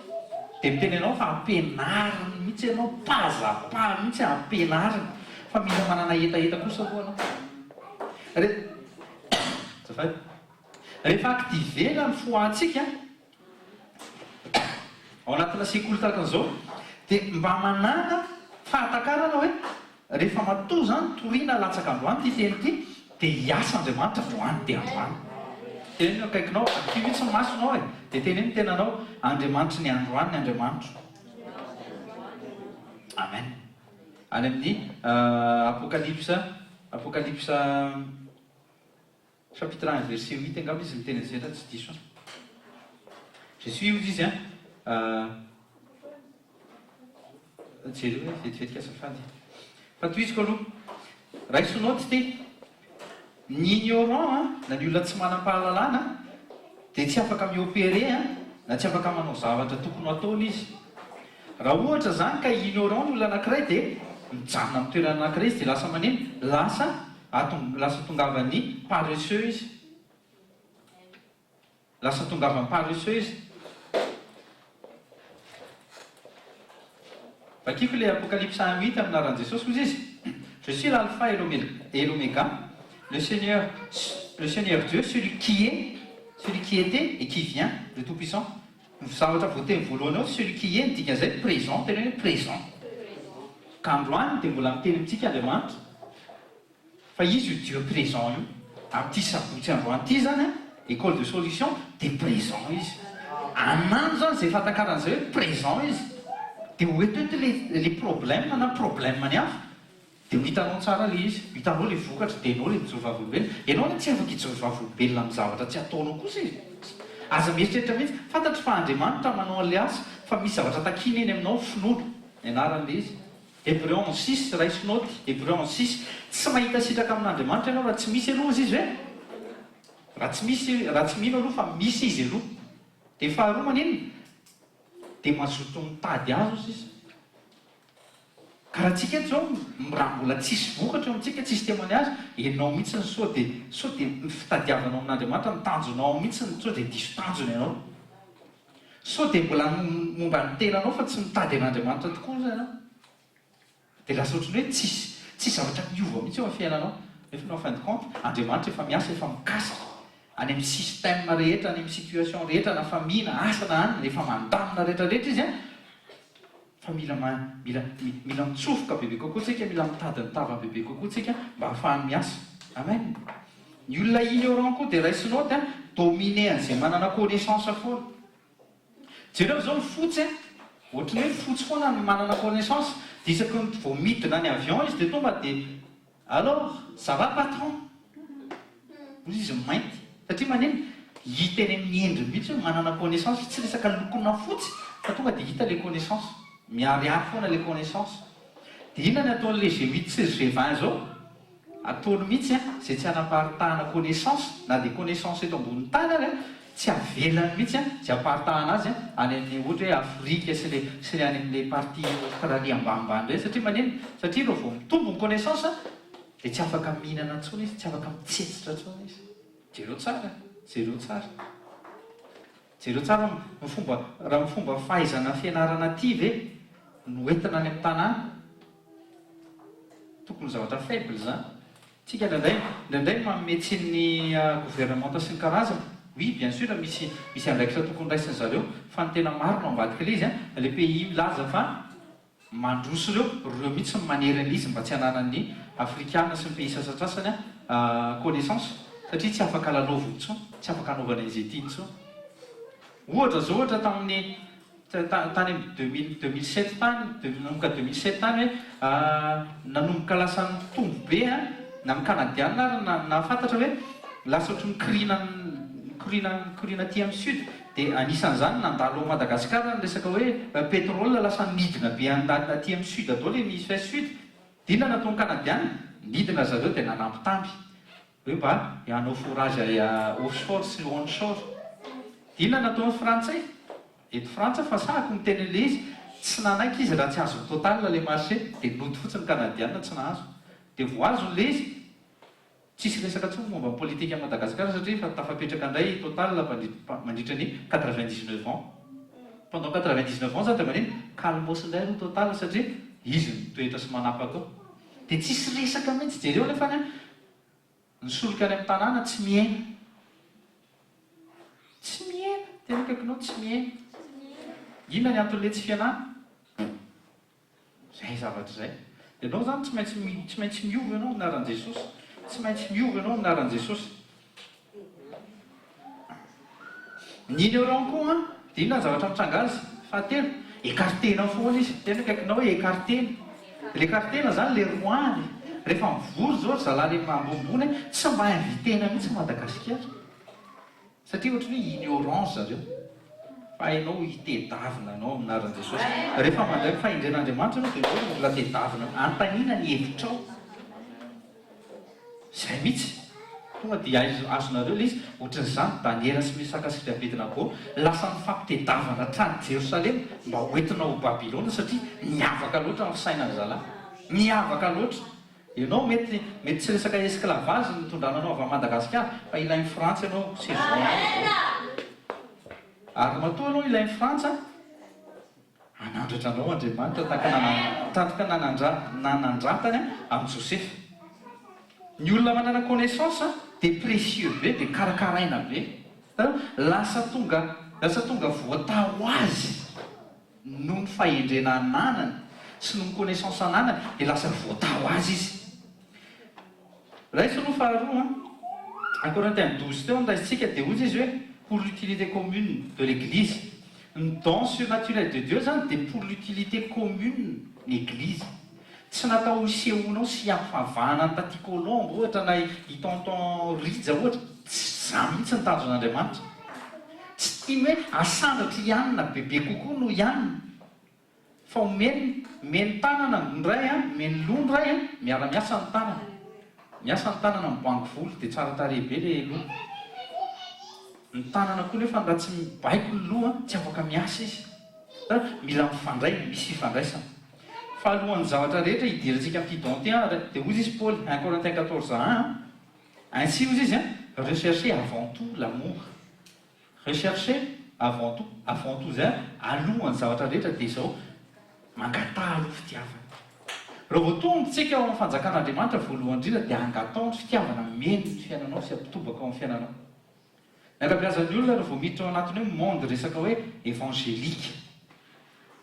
dia miteny anao fa ampianariny mihitsy ianao, pas à pas mihitsy ampianariny. Fa mila manana hetaheta kosa aloha ianao. Re, azafady. Rehefa activer-na ny foi-ntsika, ao anatina sekoly tahaka an'izao, dia mba manàna fahatakarana hoe rehefa matoa izany toriana latsaka androany ity teny ity, dia hiasa Andriamanitra androany dia androany. Teneno eo akaikinao, akio mihitsy ny masonao e, dia teneno ny tenanao, Andriamanitry ny androany ny Andriamanitro. Amen. Any amin'ny Apokalypsa, Apokalypsa. Chapitre 1 verset 8 angamba izy miteny an'izay raha tsy diso aho. Je suis hozy izy an. Jereo hoe vetivety azafady. Fa tohiziko aloha. Raiso note ity. Ny ignorant an, na ny olona tsy manam-pahalalana dia tsy afaka mi-opérer an, na tsy afaka manao zavatra tokony ho ataony izy. Raha ohatra izany ka ignorant ny olona anankiray dia mijanona amin'ny toerana anankiray izy dia lasa manino? Lasa ato lasa tongavan'ny paresseux izy. Lasa tongavan'ny paresseux izy. Vakiko ilay Apocalypse 1 8 amin'ny anaran'i Jesosy hozy izy, Je suis l'alpha et l'oméga, le Seigneur, le Seigneur Dieu, celui qui est, celui qui était et qui vient, le Tout-Puissant. Ny zavatra voateny voalohany ao celui qui est ny dikan'izay présent, tena hoe présent. Ka androany dia mbola miteny amintsika Andriamanitra fa Izy io Dieu présent io. Amin'ity sabotsy androany ity izany an, école de solution dia présent Izy. Anano izany izay fahatakarana izay hoe présent Izy. Dia ho eto eto ilay ilay problème na problème ny hafa. Dia ho hitanao tsara ilay izy, ho hitanao ilay vokatra, dia ianao ilay mijoro vavolombelona. Ianao anie tsy afaka hijoro vavolombelona amin'ny zavatra tsy ataonao kosa e! Aza mieritreritra mihitsy. Fantatro fa Andriamanitra manao an'ilay asa, fa misy zavatra takiana eny aminao, finoana, ny anaran'ilay izy. Hebreu onze six, raiso naoty, Hebreu onze six, Tsy mahita sitraka amin'Andriamanitra ianao raha tsy misy aloha hozy izy hoe? Raha tsy misy, raha tsy mino aloha fa misy izy aloha. Dia faharoa maninona? Dia mazoto mitady azy hozy izy. Ka raha tsika eto zao raha mbola tsisy vokatra eo amintsika, tsisy témoignage, enao mihitsy ny sao dia sao dia ny fitadiavanao amin'Andriamanitra ny tanjonao ao mihitsy ny sao dia diso tanjona ianao. Sao dia mbola momba ny tenanao fa tsy mitady an'Andriamanitra tokoa aza ianao. Dia lasa ohatran'ny hoe tsisy tsisy zavatra miova mihitsy eo amin'ny fiainanao. Nefa en fin de compte, Andriamanitra efa miasa, efa mikasika any amin'ny système rehetra, any amin'ny situation rehetra, na famille na asa na anona, efa mandamina rehetra rehetra Izy an. Fa mila mila mila mitsofoka bebe kokoa tsika, mila mitady ny tavany bebe kokoa tsika mba hahafahany miasa. Amen. Ny olona ignorant koa dia raisinao dia dominer an'izay manana connaissance foana. Jereo izao ny fotsy an, ohatran'ny hoe fotsy foana ny manana connaissance, dia isaky ny vao midina ny avion izy dia tonga dia Alors, ça va patron? Hoy izy ny mainty. Satria manina? Hita eny amin'ny endriny mihitsy hoe manana connaissance, tsy resaka lokona fotsy fa tonga dia hita ilay connaissance. Miharihary foana ilay connaissance. Dia inona ny ataon'ilay G8 sy G20 izao? Ataony mihitsy an, izay tsy hanaparitahana connaissance, na dia connaissance eto ambonin'ny tany ary an, tsy avelany mihitsy an, izay hamparitahana azy an, any amin'ny ohatra hoe Afrika sy ilay sy ilay any amin'ilay partie Australie ambanimbany ireny, satria manina? Satria raha vao mitombo ny connaissance an, dia tsy afaka mihinana intsony izy, tsy afaka mitsetsitra intsony izy. Jereo tsara, jereo tsara. Jereo tsara ny fomba, raha ny fomba fahaizana fianarana aty ve no entina any amin'ny tanàna? Tokony ho zavatra faible izany. Tsika indraindray, indraindray manome tsiny ny gouvernementa sy ny karazany. Oui, bien sûr misy misy andraikitra tokony raisin zareo, fa ny tena marina ao ambadik'ilay izy an, ilay pays milaza fa mandroso ireo, ireo mihitsy no manery an'ilay izy mba tsy hananan'ny afrikana sy ny pays sasatrasany connaissance, satria tsy afaka lalaoviny intsony, tsy afaka anaovany an'izay tiany intsony. Ohatra zao ohatra tamin'ny tany amin'ny 2000 2007 tany, nanomboka 2007 tany hoe nanomboka lasa nitombo be an, na ny Kanadiana ary nahafantatra hoe lasa ohatry ny mikoriana mikoriana mikoriana aty amin'ny sud, dia anisan'izany nandalo ao Madagasikara ny resaka hoe pétrole lasa nidina be any aty amin'ny sud daholo hémisphère sud, dia inona nataon'ny Kanadiana? Nidina zareo dia nanambitamby. Hoe mba hanao forage offshore sy onshore. Inona no ataon'ny frantsay? Eto frantsa fa sahako miteny an'ilay izy, tsy nanaiky izy raha tsy azon'ny total ilay marché, dia nody fotsiny ny canadiana tsy nahazo. Dia voazony ilay izy, tsisy resaka intsony momba ny politika an'i Madagasikara satria efa tafapetraka indray i Total mandritra ny 99 ans. Pendant 99 ans zany dia manino? Calmos indray aloha Total satria izy no mitoetra sy manapaka eo. Dia tsisy resaka mihitsy, jereo nefa ny ny solika any amin'ny tanàna tsy mihena. Tsy mihena, tena akaikinao tsy mihena. Inona ny anton'ilay tsy fihenana? Izay zavatra izay. Ianao izany tsy maintsy tsy maintsy miova ianao amin'ny anaran'i Jesosy. Tsy maintsy miova ianao amin'ny anaran'i Jesosy. Ny ignorant koa an, dia inona ny zavatra mitranga azy? Fahatelo, écarter-nao foana izy. Tena akaikinao hoe écarter-na. Ilay écarter-na izany ilay roahiny. Rehefa mivory izao ry zalahy le ambonimbony, tsy mba inviter-na mihitsy Madagasikara. Satria ohatry ny hoe ignorant zareo. Fa hainao hitedavina anao amin'ny anaran'i Jesosy. Rehefa mandray ny fahendren'Andriamanitra ianao dia izao ny olona tedavina. Anontaniana ny hevitrao. Izay mihitsy. Tonga dia azonareo ilay izy. Ohatran'izany Daniela sy Mesaka sy ry Abednago lasa nifampitedavana hatrany Jerosalema mba ho entina ao Babylona satria niavaka loatra ny fisainan'ny zalahy. Niavaka loatra. Ianao mety mety tsy resaka esclavage no nitondrana anao avy any Madagascar fa ilain'i Frantsa ianao saison nao izao. Ary matoa ianao ilain'i Frantsa, hanandratra anao Andriamanitra tahaka tahaka nanandra nanandratany amin'i Josefa. Ny olona manana connaissance dia précieux be dia karakaraina be. Lasa tonga lasa tonga voatahy ho azy. Noho ny fahendrena ananany sy noho ny connaissance ananany dia lasa voatahy ho azy izy. Raiso aloha faharoa an. Un Corinthiens 12 teo no raisintsika dia hoy izy hoe pour l'utilité commune de l'Eglise. Ny don surnaturel de Dieu zany dia pour l'utilité commune ny Eglise. Tsy natao hisehoanao sy hampivavahana an'i Taty Colombe ohatra na i Tonton Rija ohatra. Tsy izany mihitsy ny tanjon'Andriamanitra. Tsy tiany hoe asandratra i Anna bebe kokoa noho i Anna. Fa omeny, omeny tanana ny ray an, omeny loha ny ray an, miara-miasa ny tanana. Miasa ny tanana mibango volo dia tsara tarehy be ilay loha. Ny tanana koa nefa raha tsy mibaiko ny loha tsy afaka miasa izy. Mila mifandray, misy fifandraisana. Fa alohan'ny zavatra rehetra hidirantsika amin'ity don ity an, dia hoy izy Paoly, un Corinthiens 14 un, Ainsi hozy izy an, recherchez avant tout l'amour. Recherchez avant tout, avant tout izay an, alohan'ny zavatra rehetra dia izao, mangataha aloha fitiavana. Raha vao tonga tsika ao amin'ny fanjakan'Andriamanitra voalohany indrindra dia angatao ny fitiavana hameno ny fiainanao sy hampitobaka ao amin'ny fiainanao. Ny ankabeazan'ny olona raha vao miditra ao anatin'ny hoe monde resaka hoe évangélique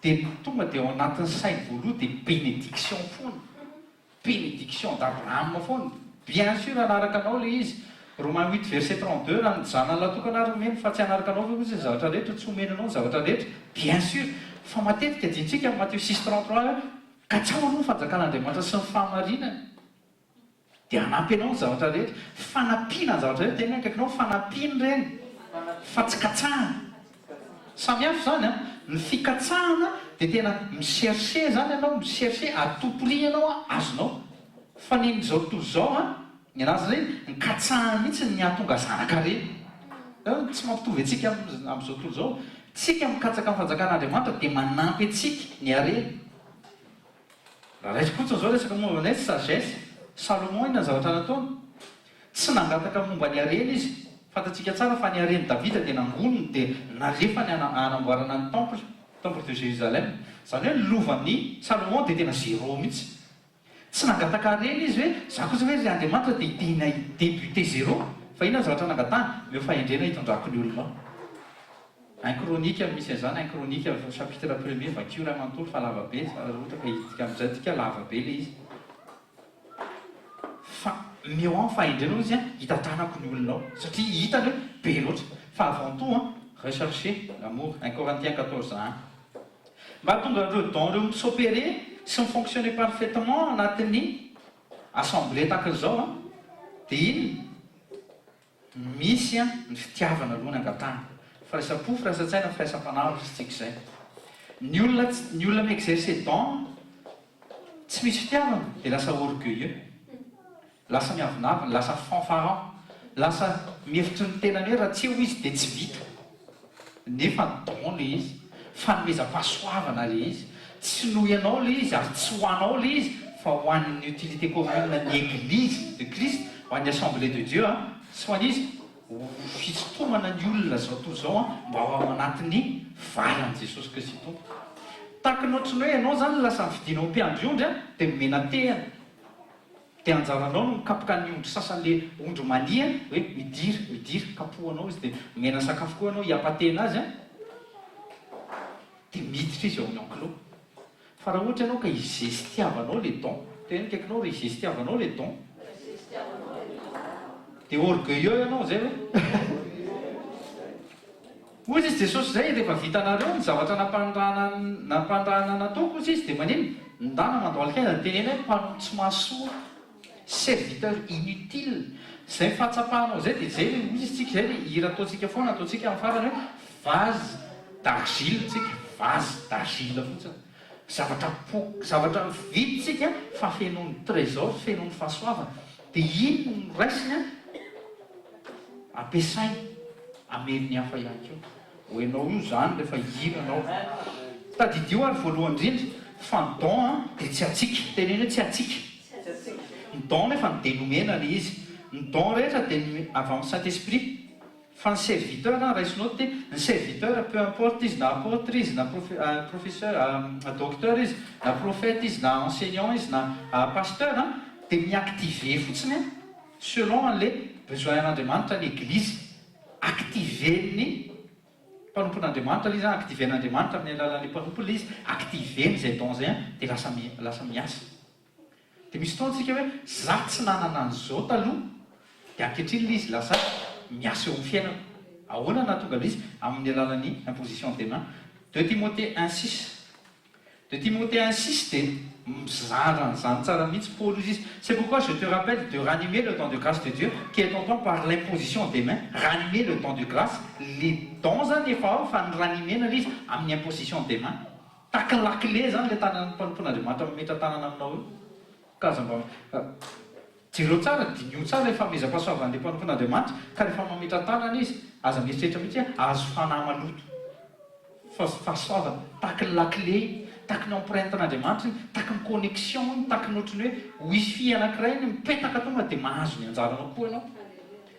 dia tonga dia ao anatin'ny sainy voaloha dia bénédiction foana. Bénédiction d'Abraham foana. Bien sûr hanaraka anao ilay izy. Romains huit verset 32, raha ny zanany latokana ary omeny fa tsy hanaraka anao ve hozy ny zavatra rehetra, tsy homeny anao ny zavatra rehetra. Bien sûr. Fa matetika adinontsika amin'ny Matthieu six 33 hoe, katsaho aloha ny fanjakan'Andriamanitra sy ny fahamarinany. Dia hanampy anao ny zavatra rehetra. Fanampiana ny zavatra rehetra, tena akaikinao fanampiana ireny fa tsy katsahana. Samy hafa izany an! Ny fikatsahana dia tena mi-chercher izany ianao, mi-chercher à tout prix ianao an, azonao. Fa ny an'izao tontolo izao an, ny an'azy indray, ny katsahana mihitsy ny hahatonga zanaka reny. Tsy mampitovy antsika amin'izao tontolo izao. Tsika mikatsaka ny fanjakan'Andriamanitra dia manampy antsika ny harena. Raha raisiko fotsiny izao resaka momba ny hoe sagesse, Salomon inona ny zavatra nataony? Tsy nangataka momba ny harena izy. Fantatsika tsara fa ny haren'i Davida dia nangoniny dia nalefany hanamboarana ny temple, temple de Jérusalem. Izany hoe ny lovan'i Salomon dia tena zéro mihitsy. Tsy nangataka harena izy hoe za kosa ve ry Andriamanitra dia tena hi-débuter zéro? Fa inona ny zavatra nangatahany? Omeo fahendrena hitondrako ny olonao. Un chronique no misy an'izany, un chronique chapitre premier, vakio iray manontolo fa lava be, raha ohatra ka hidika amin'izay tsika lava be ilay izy. Fa omeo ahy ny fahendrena hoy izy an, hitantanako ny olona ao, satria hitany hoe be loatra. Fa avant tout an, recherchez l'amour, un Corinthiens 14 un. Mba hahatonga an'ireo dons ireo mi-s'opérer sy mi-fonctionner parfaitement anatin'ny assemblée tahaka an'izao an, dia inona? Misy an ny fitiavana aloha ny angatahana. Firaisam-po, firaisan-tsaina, firaisam-panahy hoy isika izay. Ny olona tsy, ny olona mi-exercer don tsy misy fitiavana dia lasa orgueilleux. Lasa miavonavona, lasa fanfaron. Lasa mihevitry ny tenany hoe raha tsy eo izy dia tsy vita. Nefa don ilay izy. Fanomezam-pahasoavana ilay izy. Tsy noho ianao ilay izy ary tsy ho anao ilay izy. fa ho an'ny utilité commune ny Eglise de Christ, ho an'ny Assemblée de Dieu sy ho an'iza? Ho fisintomana ny olona izao tontolo izao mba ho ao anatin'ny valan'i Jesosy Kristy Tompo. Tahaka ny ohatry ny hoe ianao izany lasa nifidiana ho mpiandry ondry dia nomena tehina. Dia anjaranao no mikapoka ny ondry sasany le ondry mania hoe midira, midira, kapohanao izy dia omena sakafo koa ianao hiapatena azy an, dia miditra izy ao amin'ny enclos. Fa raha ohatra ianao ka izestiavanao le don, teneno akaikinao ry izestiavanao le don, dia orgueilleux ianao zay hoe. Hoy izy Jesosy izay rehefa vitanareo ny zavatra nampanirahana nampanirahana nataoko hozy izy dia manino? Ndana mandohalika aina dia teneno hoe mpanompo tsy mahasoa, serviteur inutile, izay fahatsapahanao izay dia izay le hozy izy tsika izay le hira ataontsika foana ataontsika amin'ny farany hoe vase d'argile tsika, vase d'argile fotsiny, zavatra po zavatra vita tsika fa fenoin'ny trésor, fenoin'ny fahasoavana dia iny no noraisiny an, Ampiasaina hamely ny hafa ihany koa. Ho enao io zany rehefa hihira anao. Tadidio ary voalohany indrindra fa ny don an dia tsy antsika. Teneno hoe tsy antsika. Ny don nefa ny dia nomena ilay izy. Ny don rehetra dia ny avy amin'ny Saint Esprit. Fa ny serviteur an, raiso note ity, ny serviteur peu importe izy na apôtre izy na professeur, docteur izy na prophète izy na enseignant izy na pasteur an, dia mi-activer fotsiny an. Selon anle besoin an'Andriamanitra ny eglizy, activer-n'ny mpanompon'Andriamanitra ilay izy an, activer-n'Andriamanitra amin'ny alalan'ilay mpanompo ilay izy, activer-ny izay don izay an, dia lasa lasa miasa. Dia misy fotoana tsika hoe za tsy nanana an'izao taloha, dia ankehitriny ilay izy lasa miasa eo amin'ny fiainako. Ahoana no nahatonga ilay izy? Amin'ny alalan'ny imposition des mains. Deux Timothée un six. De Timothée un six dia mizara an'izany tsara mihitsy Paoly hozy izy, C'est pourquoi je te rappelle de ranimer le don de grâce de Dieu qui est en toi par l'imposition des mains, ranimer le don de grâce, le don zany efa ao fa ni-ranimer-na ilay izy amin'ny imposition des mains, tahaka ny lakile zany ilay tanan'ny mpanompon'Andriamanitra mametra-tanana aminao io, ka aza mba Jereo tsara, diniho tsara ilay fanomezam-pahasoavan'ilay mpanompon'Andriamanitra, ka rehefa mametra-tanana izy, aza mieritreritra mihitsy hoe azo fanahy maloto. Fa fahasoavana, tahaky ny lakile iny, tahaky ny empreinte-n'Andriamanitra iny, tahaky ny connexion iny, tahaky ny ohatran'ny hoe wifi anankiray iny mipetaka tonga dia mahazo ny anjaranao koa ianao.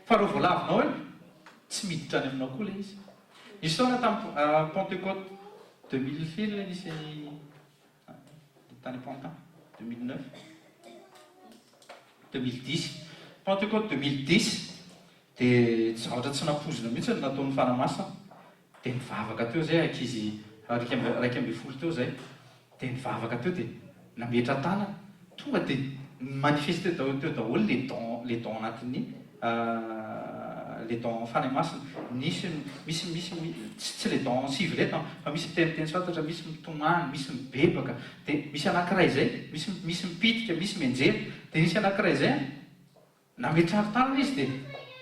Fa raha vao lavinao iny, tsy miditra any aminao koa ilay izy. Nisy fotoana tamin'ny Pentecote 2000 firy ilay nisy Tany Pantin, 2009, 2010. Pentecôte 2010 dia zavatra tsy nampoizina mihitsy no nataon'ny Fanahy Masina. Dia nivavaka teo izay ankizy 11 teo izay. Dia nivavaka teo dia nametra-tanana. Tonga dia ni-manifester teo daholo les dons, les dons anatin'ny les dons Fanahy Masina. Nisy, misy, misy, tsy, tsy les dons sivy ireto an, fa misy miteny teny tsy fantatra, misy mitomany, misy mibebaka, dia misy anankiray izay, misy, misy mipitika, misy mianjera, dia nisy anankiray izay an, nametrahako tanana izy dia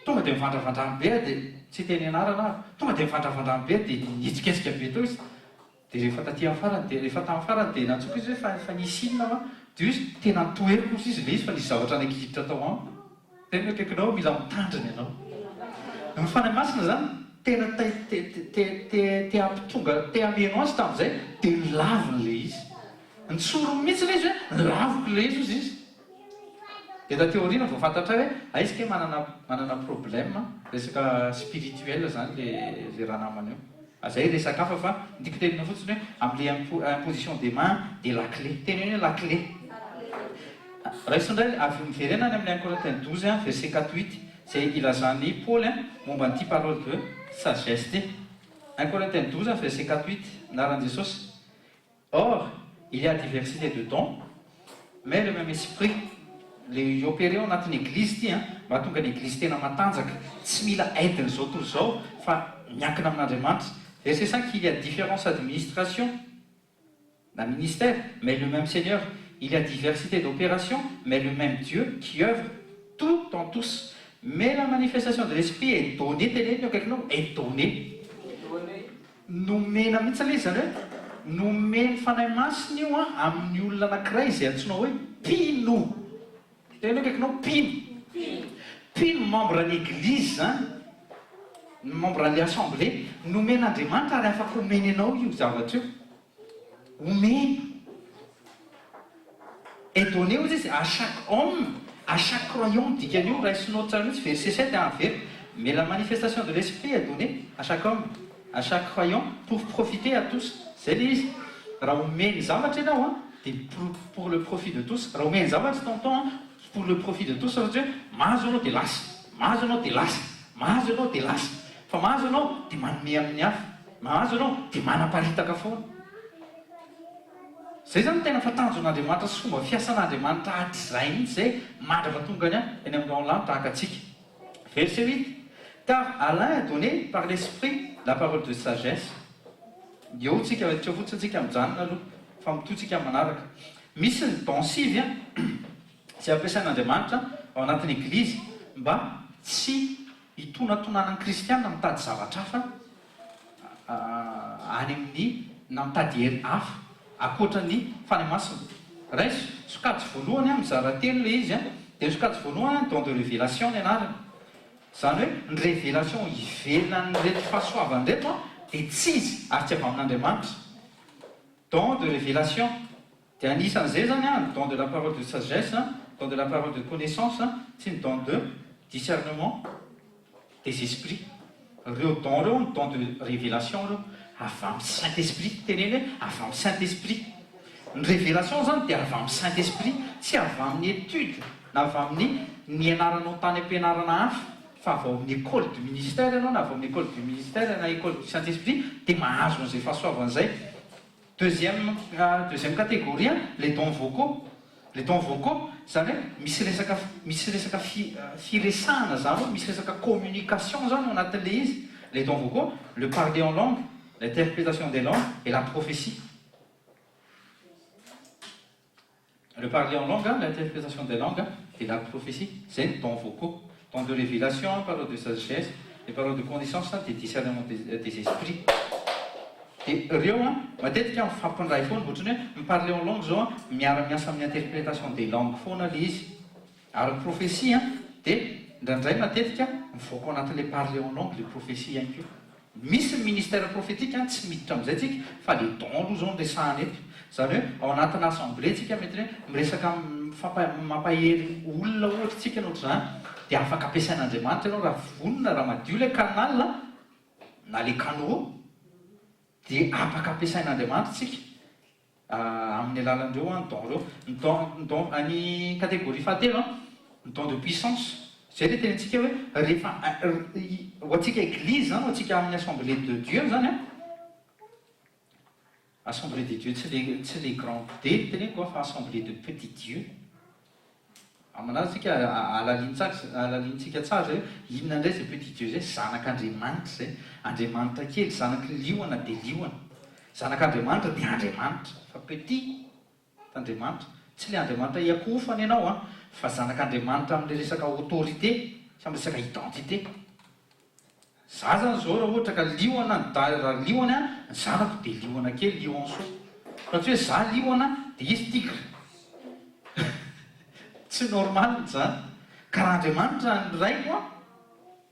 tonga dia mivandravandrany be aho dia, tsy hiteny anarana aho, tonga dia mivandravandrany be dia nihetsiketsika be teo izy, Dia rehefa taty amin'ny farany dia rehefa tamin'ny farany dia nantsoiko izy hoe fa fa nisy inona va? Dia hoy izy, tena notoheriko hozy izy ilay izy fa nisy zavatra naikiditra tao amiko. Tena eo akaikinao mila mitandrina ianao. Ny Fanahy Masina izany tena te te te te te hampitonga te hameno azy tamin'izay dia nolaviny ilay izy. Nitsoriny mihitsy ilay izy hoe nolaviko ilay izy hozy izy. Dia taty aoriana vao fantatray hoe aiza kay manana manana problème resaka spirituel zany le le ranamana io. Zay resaka hafa fa ny tiako tenenina fotsiny hoe amle imposition des mains dia la clé. Teneno hoe la clé. Raiso indray avy miverena any amin'ny un Corinthiens 12 verset 4 8 izay ilazan'i Paoly momba an'ity parole de sagesse ity. Un Corinthiens 12 verset 4 8 anaran'i Jesosy. Or, il y a diversité de dons, mais le même esprit, le hi-opérer ao anatin'ny Eglizy ity an, mba hahatonga ny Eglizy tena matanjaka, tsy mila aide-n'izao tontolo izao fa miankina amin'Andriamanitra. Verset 5, il y a différence administration na ministère, mais le même Seigneur, il y a diversité d'opération, mais le même Dieu qui œuvre tout en tous. Mais la manifestation de l'Esprit est donnée, teneno eo akaikinao, est donnée. Nomena mihitsy ilay izy, izany hoe nomen'ny Fanahy Masina io amin'ny olona anankiray izay antsoina hoe mpino. Tena hoe akaikinao, mpino. Mpino, membre ny eglizy izany, ny membre an'ilay assemblée. Nomen'Andriamanitra ary afaka omeny anao io zavatra io. Omeny. Est donné hozy izy à chaque homme, à chaque croyant ny dikan'io, raisinao tsara mihitsy verset 7 an, averiko, mais la manifestation de l'esprit est donnée à chaque homme, à chaque croyant pour profiter à tous, zay le izy, raha omeny zavatra ianao an, dia pour le profit de tous, raha omeny zavatra tonton an, pour le profit de tous satria hoe mahazo ianao dia lasa, mahazo ianao dia lasa, mahazo ianao dia lasa, fa mahazo ianao dia manome amin'ny hafa, mahazo ianao dia manaparitaka foana. Zay zany tena fa tanjon'Andriamanitra sy fomba fiasan'Andriamanitra hatrizay mihitsy zay mandrapa-tongany eny amin'ny rahon'ny lanitra haka antsika. Verset huit, Car à l'un est donné par l'Esprit la parole de sagesse. Eo tsika, tsy eo fotsiny tsika mijanona aloha fa mitohy tsika amin'ny manaraka. Misy ny don sivy izay ampiasain'Andriamanitra ao anatin'ny Eglizy mba tsy hitonatonanan'ny kristiana mitady zavatra hafa any amin'ny na mitady hery hafa ankoatra ny Fanahy Masina. Raiso, sokajy voalohany an, mizara telo ilay izy an, dia ny sokajy voalohany an, don de révélation ny anarany. Izany hoe ny révélation ivelan'ireto fahasoavana ireto an, dia tsy izy ary tsy avy amin'Andriamanitra. Don de révélation. Dia anisan'izay izany an, ny don de la parole de sagesse, don de la parole de connaissance, sy ny don de discernement des esprits. Ireo don ireo ny don de révélation ireo, avy amin'ny Saint Esprit, teneno hoe avy amin'ny Saint Esprit. Ny révélation izany dia avy amin'ny Saint Esprit, tsy avy amin'ny étude na avy amin'ny nianaranao tany am-pianarana hafa, fa avy ao amin'ny école du ministère ianao na avy ao amin'ny école du ministère na école du Saint Esprit dia mahazo an'izay fahasoavana izay. Deuxième deuxième catégorie les dons vocaux, les dons vocaux zany hoe misy resaka misy resaka firesahana zany ao, misy resaka communication zany ao anatin'le izy, les dons vocaux, le parler en langue, l'interprétation des langues et la prophétie. Le parler en langue, l'interprétation des langues et la prophétie, zay ny dons vocaux, dons de révélation, paroles de sagesse, les paroles de connaissance dia discernement des esprits. Dia ireo an, matetika mifampindray foana, ohatran'ny hoe ny parler en langue zao an, miara-miasa amin'ny interprétation des langues foana ilay izy. Ary ny prophétie an, dia indraindray matetika mivoaka ao anatin'ilay parler en langue ilay prophétie ihany koa. Misy ny ministère prophétique an, tsy miditra amin'izay tsika fa le don aloha zao no resahana eto. Izany hoe ao anatina assemblée tsika mety hoe miresaka mifampa mampahery olona ohatra tsika na ohatr'izany dia afaka ampiasain'Andriamanitra ianao raha vonona, raha madio ilay canal na le canaux dia afaka ampiasain'Andriamanitra tsika. Amin'ny alalan'ireo an, don ireo. Ny don, ny don, ny catégorie fahatelo an, ny don de puissance. Izay ilay tenintsika hoe rehefa ho antsika Eglizy izany, ho antsika amin'ny assemblée de Dieu izany an, assemblée de Dieu tsy le tsy le grand D no teneniko an, fa assemblée de petit Dieu. Aman'azy tsika halalintsika tsara zay hoe inona indray zay petit Dieu zay, zanak'Andriamanitra zay, Andriamanitra kely, zanaky ny liona dia liona, zanak'Andriamanitra dia Andriamanitra, fa petit Andriamanitra, tsy le Andriamanitra hiakohofana ianao an, fa zanak'Andriamanitra amin'le resaka autorité sy amin'ny resaka identité. Za zany zao raha ohatra ka liona ny da raha liona ny zanako de liona kely lionceau fa tsy hoe za liona de izy tigre tsy normal zany ka raha Andriamanitra ny raiko an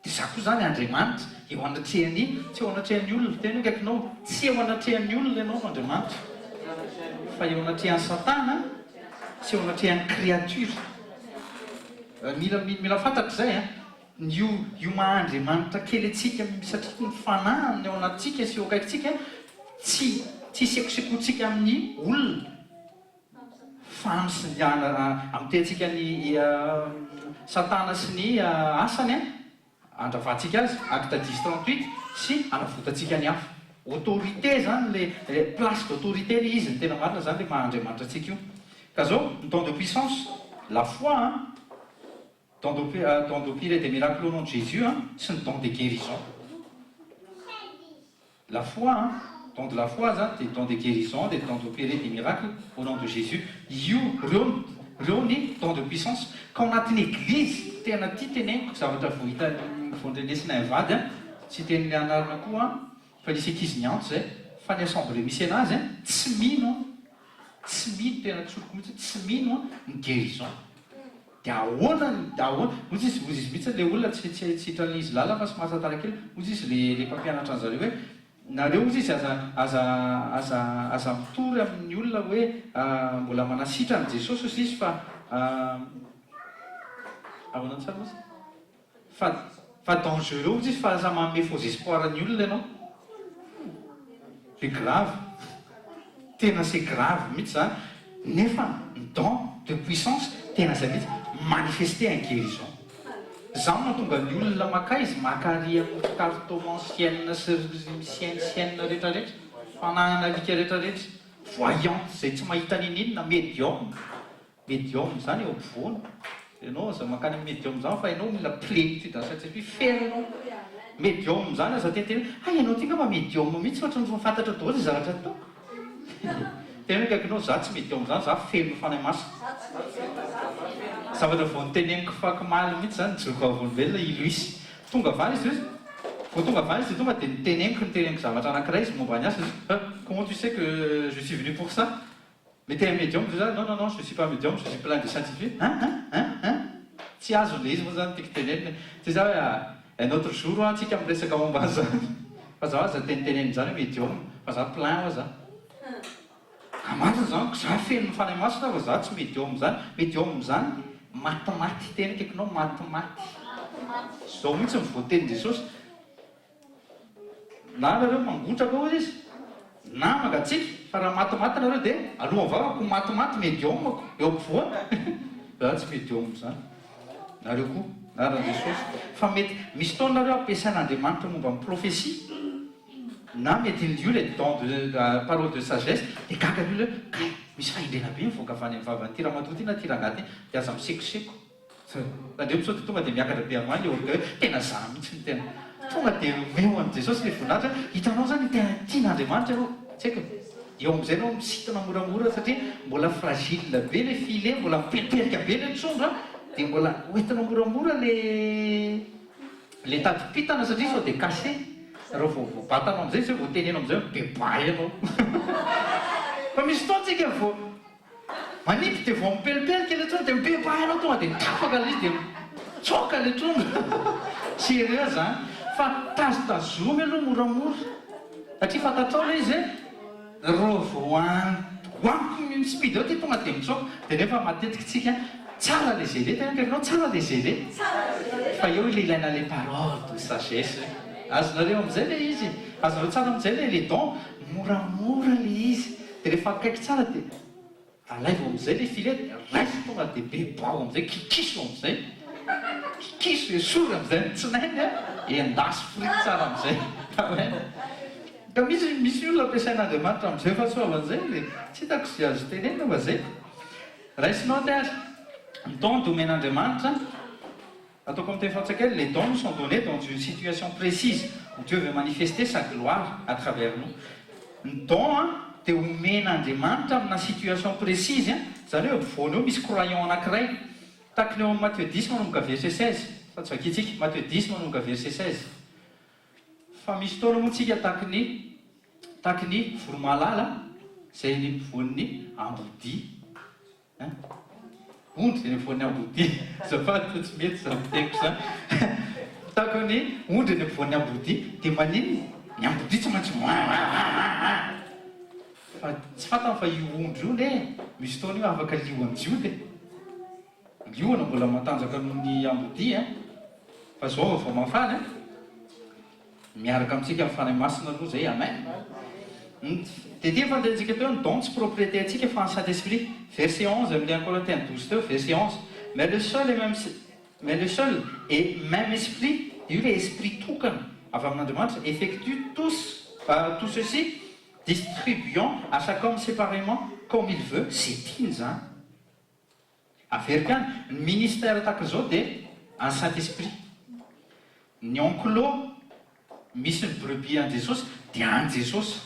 de za koa zany Andriamanitra eo anatrehan'ny tsy eo anatrehan'ny olona tena io akaikinao tsy eo anatrehan'ny olona ianao no Andriamanitra fa eo anatrehan'i satana sy eo anatrehan'ny créature mila mila fantatra zay an Ny io io maha Andriamanitra kely antsika satria ny fanahiny ao anatintsika sy eo akaikintsika tsy tsy isekosekoantsika amin'ny olona fa amin'ny sy ny amotehantsika ny satana sy ny asany andravantsika azy, Acte dix 38, sy anavotantsika ny hafa. Autorité zany le place d'autorité le izy ny tena marina zany le maha Andriamanitra antsika io. Ka zao ny don de puissance, la foi an, Don d'opérer des miracles au nom de Jésus an, sy ny don de guérison. La foi an, don de la foi zany dia don de guérison dia don d'opérer des miracles au nom de Jésus. Io, reo, reo ny don de puissance. Ka ao anatin'ny eglizy, tena tia teneniko zavatra vao hita vao ndrenesina mivady an, tsy hiteny ny anarana koa an, fa nisy ankizy niantso zay, fa ny assemblée misy anazy an, tsy mino an, tsy mino, tena tsoriko mihitsy hoe tsy mino an ny guérison. Dia ahoana ny ahoana? Hoy izy hoy izy mihitsy ilay olona tsy tsy tsy hitan'izy lalina fa somary tantara kely, hoy izy ilay ilay mpampianatra an'zareo hoe. Nareo hozy izy aza aza aza aza mitory amin'ny olona hoe mbola manasitrana Jesosy hozy izy fa ahoana tsara moa fa fa dangereux hozy izy fa aza manome faux espoir ny olona ianao. C'est grave. Tena c'est grave mihitsy zany nefa ny don de puissance tena zay mihitsy manifester en guérison. Zany mahatonga ny olona makaiza maka ary amin'ny cartomancienne sy ry sienne sienne retraretra, fanahana alika retraretra, voyante zay tsy mahita ninininona, medium. Medium zany eo ampovoany, ianao aza mankany amin'ny medium zany fa ianao mila plenitude en Saint Esprit, feno ianao. Medium zany aza tenitenena hoe hay ianao ty ngamba medium mihitsy ohatran'ny efa fantatra daholo izay zavatra ataoko. Teneno akaikinao za tsy medium zany za feno Fanahy Masina. Zavatra vao noteneniko fakomaly mihitsy zany nijoro vavolombelona i Luis. Tonga avy any izy io, vao tonga avy any izy dia tonga dia noteneniko noteneniko zavatra anankiray izy momba ny asa izy, comment tu sais que je suis venu pour ça? Mais t'es un médium ve zany? Non non non je suis pas médium je suis plein de saint esprit hein hein hein hein tsy azony le izy moa zany tiako tenenina e! Tsy za hoe un autre jour hoa tsika miresaka momba an'zany fa za aza tenitenenina zany hoe médium fa za plein hoa za ka marina zany ko za feno ny fanahy masina fa za tsy médium zany médium zany matimaty tena akaikinao matimaty zao mihitsy ny voatenin'i Jesosy Na nareo mangotraka hoy izy, na mangatsiaka, fa raha matimaty nareo dia alohan'ny vavako ho matimaty medium-ko eo ampovoany. Za tsy medium zany. Nareo koa, anaran'i Jesosy. Fa mety misy fotoana nareo ampiasain'Andriamanitra momba ny prophetie, na mety io le don de parole de sagesse, dia gaga ny olona hoe kay misy fahendrena be mivoaka avy any amin'ny vavan'ity ramatoa ity na ity rangahy ity, dia aza misekoseko. Tandremo sao dia tonga dia miakatra be amany le orgueil, tena za mihitsy no tena tonga dia omeo an'i Jesosy le voninahitra, hitanao zany tena tian'Andriamanitra ianao, tsy haiko e, eo amizay ianao misintona moramora satria mbola fragile be le filet, mbola mipelipelika be le trondro an, dia mbola hoentina moramora le le tadimpitana satria sao dia cassé, raha vao voabatanao amizay zay vao teneno amizay hoe mibebaha ianao fa misy fotoana tsika vao Manipy dia vao mipelipelika ilay trondro dia mibebaha ianao tonga dia tapaka ilay izy dia mitsoaka ilay trondro. Sérieux zany. Fa tazotazomy aloha moramora satria fantatrao ilay izy hoe raha vao any hoaniko ny speed eo ty tonga dia mitsoaka. Dia nefa matetika tsika tsara ilay gelé, tena akaikinao tsara ilay gelé fa eo ilay ilaina ilay parole de sagesse. Azonareo amin'izay ilay izy, azonareo tsara amin'izay ilay le don, moramora ilay izy. Dia rehefa akaiky tsara dia alaivo amin'izay ilay filet dia raiso tonga dia bebao amin'izay, kikiso amin'izay, kikiso, esory amin'izay ny tsinainy an, endaso frity tsara amin'izay. Amen. Ka misy misy olona ampiasain'Andriamanitra amin'izay fahasoavana izay dia tsy hitako izay azo tenenina fa izay. Raiso note ary. Ny don dia omen'Andriamanitra. Ataoko amin'ny teny frantsay kely, les dons nous sont donnés dans une situation précise où Dieu veut manifester sa gloire à travers nous. Ny don an dia omen'Andriamanitra amina situation précise an, izany hoe ampovoany eo misy croyant anankiray, tahaka ny eo amin'ny Matthieu dix manomboka verset 16, fa tsy vakintsika, Matthieu dix manomboka verset 16. Fa misy fotoana moa tsika tahaky ny tahaky ny voromahalala izay eny ampovoan'ny ambodia. Hein? Ondry eny ampovoan'ny ambodia. Azafady fa tsy mety izany fiteniko izany. Tahaka ny ondry eny ampovoan'ny ambodia, dia maninona? Ny ambodia tsy maintsy wa-wa-wa-wa-wa. Fa tsy fantany fa io ondry io ne, misy fotoana io afaka liohan'ny jioda e. Liona mbola matanjaka noho ny ambodia hein. Fa izao vaovao mahafaly hein. Miaraka amintsika ny Fanahy Masina aloha zay, amen. Ny dia efa notenintsika teo ny don tsy propriété antsika fa an'ny Saint Esprit. Verset 11 amin'ilay un Corinthiens 12 teo, verset 11. Mais le seul et même mais le seul et même Esprit, io ilay Esprit tokana avy amin'Andriamanitra, effectue tous tout ceci, distribuant à chaque homme séparément comme il veut, zay tiany izany. Averiko ihany, ny ministère tahaka izao dia an'ny Saint Esprit. Ny enclos misy ny brebis an'i Jesosy dia an'i Jesosy.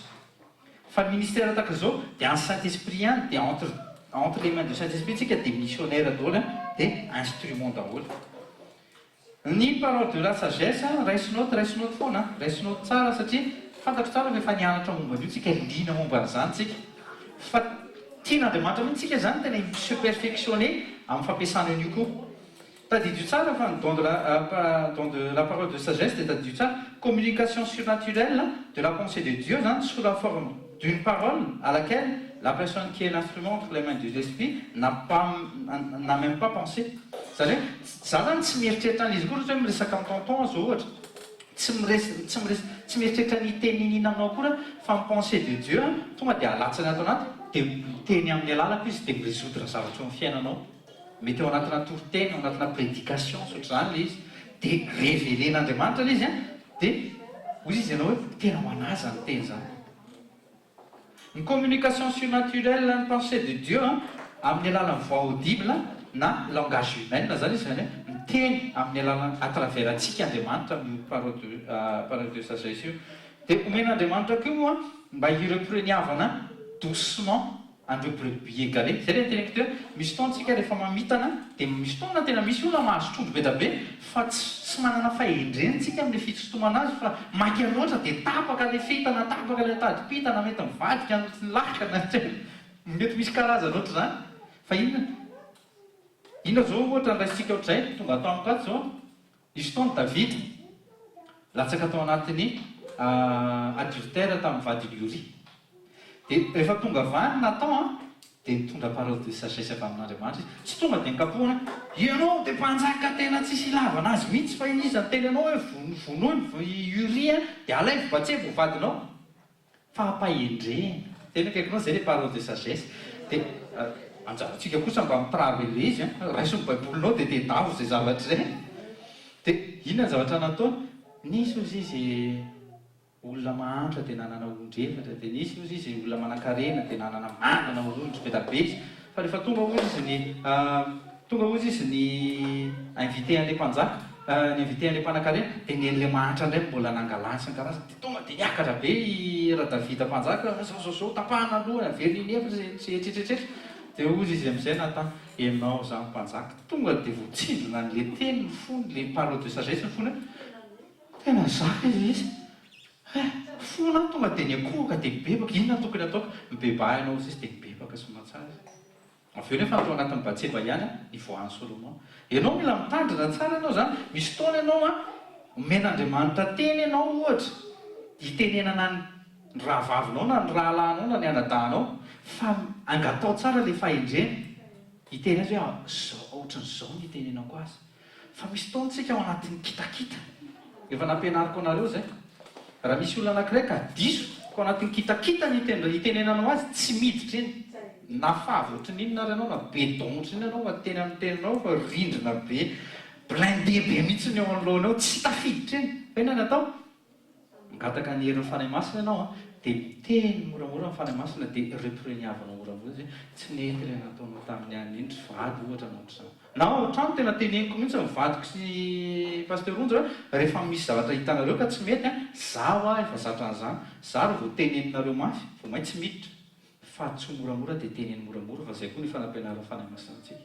Fa ny ministère tahaka izao dia an'ny Saint Esprit ihany dia entre entre les mains du Saint Esprit tsika dia missionnaire daholo dia instrument daholo. Ny parole de la sagesse an, raiso note, raiso note foana an, raiso note tsara satria fantatro tsara fa efa nianatra momba an'io tsika, liana momba an'izany tsika. Fa tian'Andriamanitra mihitsy tsika izany tena hi se perfectionner amin'ny fampiasana an'io koa. Tadidio tsara fa ny don de la don de la parole de sagesse dia tadidio tsara, communication surnaturelle de la pensée de Dieu zany sous la forme d'une parole à laquelle la personne qui est l'instrument entre les mains de l'esprit n'a pas n'a même pas pensé. Zany hoe za zany tsy mieritreritra an'izy akory ohatra hoe miresaka amin'i tonton aho zao ohatra, tsy mires tsy mires tsy mieritreritra ny hiteny niniana aminao akory aho fa ny pensée de Dieu tonga dia alatsany ato anaty dia miteny amin'ny alalako izy dia mi-resoudre zavatra eo amin'ny fiainanao. Mety ao anatina toriteny, ao anatina prédication sy ohatr'izany ilay izy, dia révéler-n'Andriamanitra ilay izy an, dia hoy izy ianao hoe tena ho an'ahy izany teny izany. Ny communication surnaturelle ny pensée de Dieu an, amin'ny alalan'ny voix audible na langage humaine izany izy, izany hoe miteny amin'ny alalan'ny à travers antsika Andriamanitra amin'io parole de parole de sagesse io. Dia omen'Andriamanitra koa io an, mba hi-repreniavana doucement An'ireo brebis égarées. Zay le niteneniko teo hoe misy fotoana tsika rehefa mamitana dia misy fotoana tena misy olona mahazo trondro be da be fa tsy tsy manana fahendrena tsika amin'le fisintomana azy fa maika loatra dia tapaka le fitana, tapaka ilay tadim-pitana, mety mivadika ny lakana, tsy haiko, mety misy karazany ohatr'izany. Fa inona inona zao ohatra ny raisintsika ohatr'izay tonga ato amiko ato zao. Nisy fotoana Davida latsaka tao anatin'ny adultère tamin'ny vadin'i Oria. Dia rehefa tonga avy any Nathan dia nitondra parole de sagesse avy amin'Andriamanitra izy. Tsy tonga dia nikapohana hoe, ianao dia mpanjaka tena tsisy ilavana azy mihitsy fa iza niteny anao hoe vonoy i Uria dia alaivo Batseba ho vadinao. Fampahendrena. Tena akaikinao zay le parole de sagesse. De anjarantsika kosa mba mi-travailler izy an. Raiso ny baibolinao de tedavo zay zavatra zay. De inona ny zavatra nataony? Nisy ozy izy olona mahantra de nanana ondry efatra, de nisy ozy izy olona manankarena de nanana manana ondry be da be izy. Fa rehefa tonga ozy izy ny tonga ozy izy ny invité an'le mpanjaka, ny invité an'le mpanankarena, de nen'le mahantra indray no mbola nangalany sy ny karazany. De tonga de niakatra be i Radavida mpanjaka, zao zao zao, tapahana ny lohany, averina inefatra, etsetretsetra. De ozy izy am'izay Nathan, enao zany mpanjaka, tonga de voatsindrona an'le teny ny fony, le parole de sagesse ny fony hoe, tena zaka izy izy. He! Fona aho tonga dia niankohoka dia nibebaka, inona no tokony hataoko? Mibebaha ianao hozy izy dia nibebaka soamatsara izy. Avy eo nefa tao anatin'i Batseba ihany nivoahan'i Solomona. Ianao mila mitandrina tsara ianao izany, misy fotoana ianao an, omen'Andriamanitra teny ianao ohatra, hitenenana ny rahavavinao na ny rahalahinao na ny anadahinao, fa angatao tsara ilay fahendrena, hiteny azy hoe zao, ohatran'izao no hitenenako azy. Fa misy fotoana tsika ao anatin'ny kitakita. Efa nampianariko anareo izay. Raha misy olona anankiray ka diso, ka ao anatin'ny kitakita ny itenenanao azy, tsy miditra iny. Na favy ohatry ny inona ary ianao, na be don ohatry ny inona ianao, fa teny amin'ny teninao fa rindrina be, blindé be mihitsy ny eo anoloana eo, tsy tafiditra iny. Fa inona ny atao? Mangataka ny herin'ny Fanahy Masina ianao an, dia miteny moramora ny Fanahy Masina dia repreniavanao moramora izy hoe tsy nety ilay nataonao tamin'ny an'iny ry vady ohatra na ohatr'izany. Na ao an-trano tena teneniko mihitsy ny vadiko sy Pasteur Onja hoe rehefa misy zavatra hitanareo ka tsy mety an, zaho aho efa zatra an'izany, za raha vao teneninareo mafy vao may tsy miditra fa tsy ho moramora dia teneno moramora fa izay koa ny fanampianaran'ny Fanahy Masina antsika.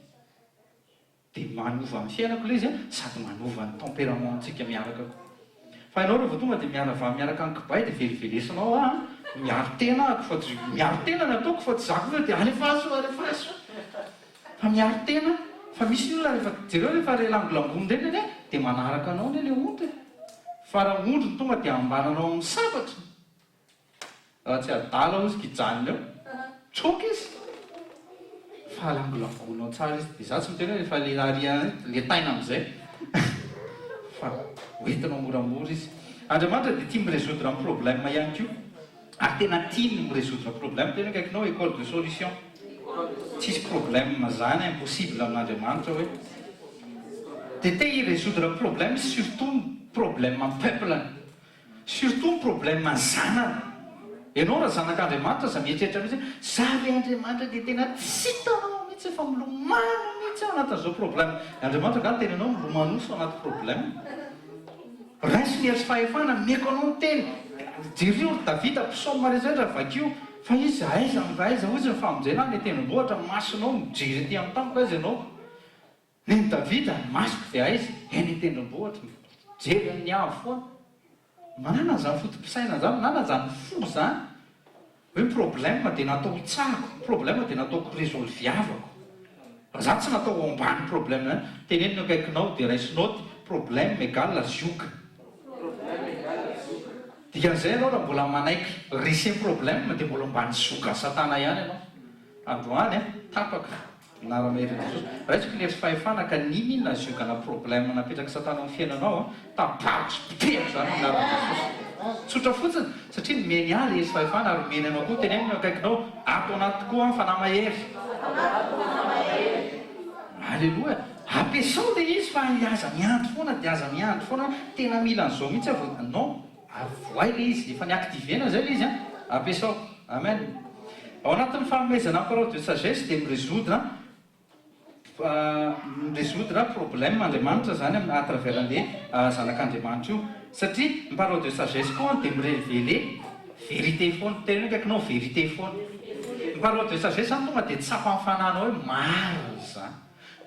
Dia manova ny fiainako ilay izy an, sady manova ny tempérament ntsika miaraka koa. Fa ianao rehefa tonga dia miara-vaha miaraka ny kibay dia velivelesinao aho an, miaro tena ahako fa tsy, miaro tena ny ataoko fa tsy za koa hoe dia alefaso alefaso. Fa miaro tena, fa misy ny olona rehefa, jereo rehefa ilay langolangony ireny anie dia manaraka anao anie ilay ondry e. Fa raha ondry no tonga dia ambananao amin'ny sabatra. Raha tsy adala hozy kijanona eo. Tsoaka izy. Fa langolangonao tsara izy. Izaho tsy miteny hoe rehefa le ary letaina amin'izay. Fa hoentinao moramora izy. Andriamanitra dia tia mi-résoudre ny problème ihany koa. Ary tena tiany ny mi-résoudre problème. Tena akaikinao école de solution. Tsisy problème zany impossible amin'Andriamanitra hoe. Dia te hi-résoudre problème izy surtout ny problème amin'ny peuple-ny. Surtout ny problème ny zanany. Ianao raha zanak'Andriamanitra aza mieritreritra mihitsy hoe za ve Andriamanitra dia tena tsy hitanao mihitsy efa milomano mihitsy aho anatin'izao problème. Andriamanitra angaha niteny anao milomanosa ao anaty problème. Raiso ny hery sy fahefana, omeko anao ny teny. Jereo ry Davida, psaume rehetra rehetra vakio fa izy aiza aiza hoy izy ny famonjena any an-tendrombohitra, ny masonao mijery aty amin'ny tampoka aiza ianao. Nen'i Davida, ny masoko dia aiza? Eny an-tendrombohitra, mijery amin'ny avo foana. Manana an'izany foto-pisainana izany, manana an'izany fo izany, hoe ny problème dia natao hitsahako, ny problème dia nataoko resolviavako. Fa za tsy natao ho ambany problème zany. Teneno ny akaikinao dia raiso note, problème égale zioga. Dikan'izay ianao raha mbola manaiky rese problème dia mbola ambany ziogan'i satana ihany ianao. Androany an, tapaka. Anarana herin'i Jesosy. Raisiko ny hery sy fahefana ka n'inon'inona ziogana problème napetrak'i satana ao amin'ny fiainanao an, tapahako sy potehiko izany amin'ny anaran'i Jesosy. Tsotra fotsiny, satria nomeny ahy ilay hery sy fahefana ary omeny anao koa, teneno ny eo akaikinao, ato anaty tokoa an, fanahy mahery. Aleloia. Ampiasao ilay izy fa aza miandry foana dia aza miandry foana hoe tena mila an'izao mihitsy aho vao, non. Avoay ilay izy, efa ni-activer-na izay ilay izy an! Ampiasao. Amen. Ao anatin'ny fanomezana parole de sagesse dia mi-resoudre mi-resoudre problème Andriamanitra izany amin'ny à travers an'ilay zanak'Andriamanitra io. Satria ny parole de sagesse koa dia mi-reveler vérité foana. Teneno akaikinao vérité foana. Ny parole de sagesse izany tonga dia tsapan'ny fanahinao hoe marina izany.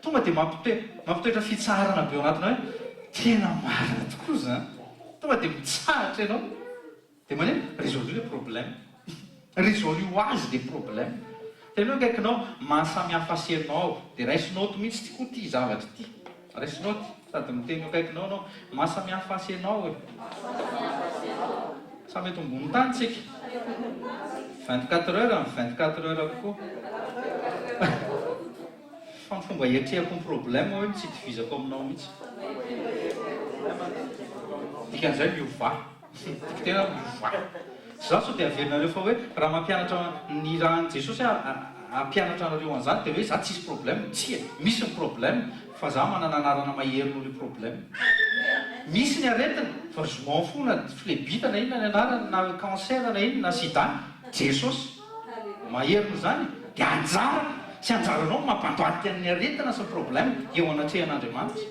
Tonga dia mampitoetra fitsaharana be ao anatinao hoe tena marina tokoa izany. Tonga dia mitsahatra ianao. Dia manino? Résolu le problème. Résolu ho azy le problème. Tena hoe akaikinao, mahasamihafa ahy sy ianao. Dia raiso note mihitsy ity koa ity zavatra ity. Raiso note, sady miteny eo akaikinao ianao. Mahasamihafa ahy sy ianao e. Samy eto ambony tany tsika. 24 heures amin'ny 24 heures koa. Fa ny fomba hiatrehako ny problème hoe tsy itovizako aminao mihitsy. Dikan'izay miovà. Tiako tena hoe miovà. Za sao dia averinareo fa hoe raha mampianatra ny raha Jesosy aho hampianatra anareo an'izany dia hoe za tsisy problème. Tsia, misy ny problème fa za manana anarana mahery noho ilay problème. Misy ny aretina fa je m'en fous na phlébite na inona ny anarany na cancer na inona na sida. Jesosy. Mahery noho izany dia anjarako sy anjaranao ny mampandohalika ny aretina sy ny problème eo anatrehan'Andriamanitra.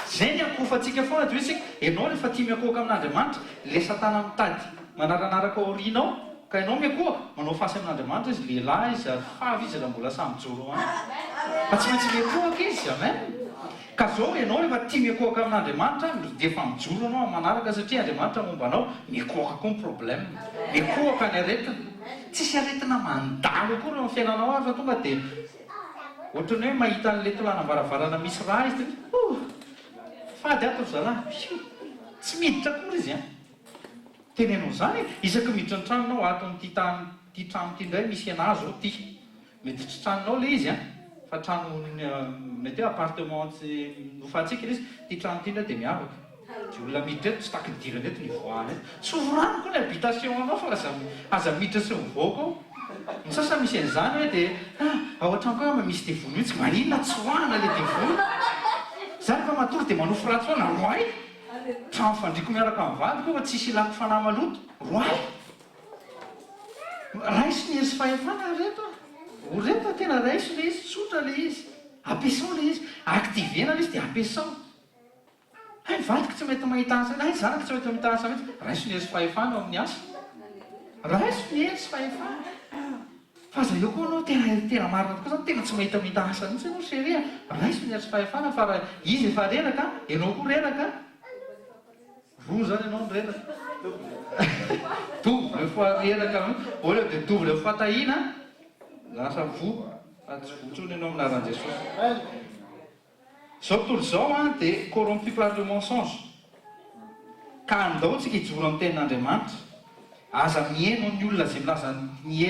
Izay ny ankohofantsika foana dia hoy isika, ianao rehefa tia miankohoka amin'Andriamanitra, ilay satana mitady manaranaraka ao aoriana ao, ka ianao miankohoka, manao face amin'Andriamanitra izy, lehilahy izy ary favy izy raha mbola sahy mijoro any. Fa tsy maintsy miankohoka izy, amen. Ka zao ianao rehefa tia miankohoka amin'Andriamanitra dia efa mijoro ianao amin'ny manaraka satria Andriamanitra momba anao, miankohoka koa ny problème, miankohoka ny aretina. Tsisy aretina mandalo akory eo amin'ny fiainanao ary fa tonga dia ohatran'ny hoe mahita an'ilay tolanam-baravarana misy rà izy dia oh! Fady ato ry zalahy, fioo! Tsy miditra akory izy an! Teneno an'izany e! Isaky ny miditra ny tranonao ato amin'ity tany ity trano ity indray misy anà zao ity. Mety tsy tranonao ilay izy an, fa trano mety hoe appartement tsy nofantsika ilay izy, ity trano ity indray dia miavaka, dia olona miditra eto tsy taky nidirana eto ny hivoahana eto, tsy ho rano koa ny habitation anao fa aza aza miditra sy mivoaka ao, ny sasany misy an'izany hoe dia ah ao an-trano koa angamba misy devoly mihitsy, maninona tsoahana ilay devoly, za rehefa matory dia manofy ratsy foana, roahy, trano fandriako miaraka amin'ny vadiko io fa tsisy ilako fanahy maloto, roahy. Raiso ny hery sy fahefana ry reto a! O reto a, tena raiso ilay izy, tsotra ilay izy, ampiasao ilay izy, activer-na ilay izy dia ampiasao. Hay ny vadiko tsy mety mahita asa, hay ny zanako tsy mety mahita asa mihitsy, raiso ny hery sy fahefana ao amin'ny asa. Raiso ny hery sy fahefana. Fa aza eo koa anao tena tena marina tokoa zany, tena tsy mahita mahita asa mihitsy ianao chérie a! Raiso ny hery sy fahefana fa raha izy efa reraka, ianao koa reraka, Roa zany ianao no reraka. Double fois reraka mihitsy. Au lieu de double fois tahiana, lasa voa. Fa tsy voa intsony ianao amin'ny anaran'i Jesosy. Izao tontolo izao an dia corrompu par le mensonge. Ka andao tsika hijoro amin'ny tenin'Andriamanitra. Aza miheno ny olona izay milaza ny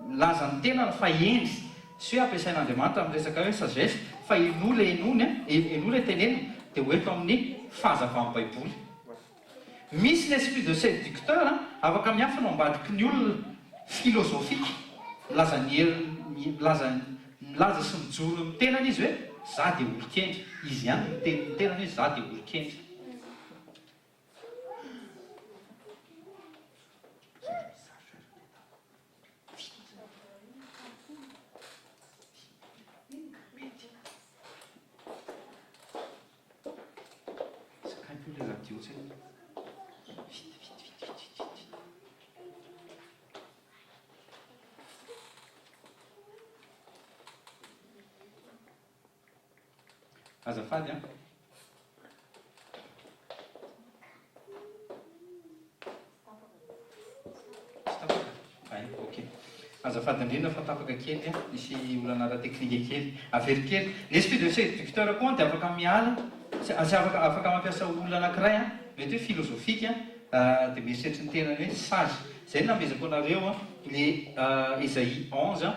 milaza ny tenany fa hendry sy hoe ampiasain'Andriamanitra amin'ny resaka hoe sagesse fa henoy ilay henoiny an, henoy ilay teneniny dia ho eto amin'ny fahazavan'ny baiboly. Misy ny esprit de seducteur an, afaka miafina ao ambadiky ny olona philosophique milaza ny heriny milaza milaza sy mijoro amin'ny tenany izy hoe za dia olon-kendry, izy ihany no miteny ny tenany hoe za dia olon-kendry. Azafady an. Tsy tapaka? Ay, ok. Azafady indrindra fa tapaka kely an, nisy olana ara-teknika kely. Averiko kely. Ny esprit de séducteur koa an dia afaka miala, tsy afaka afaka mampiasa olona anankiray an, mety hoe philosophique an, dia mieritreritra ny tenany hoe sage. Izay no namehezako anareo an, le Esaïe 11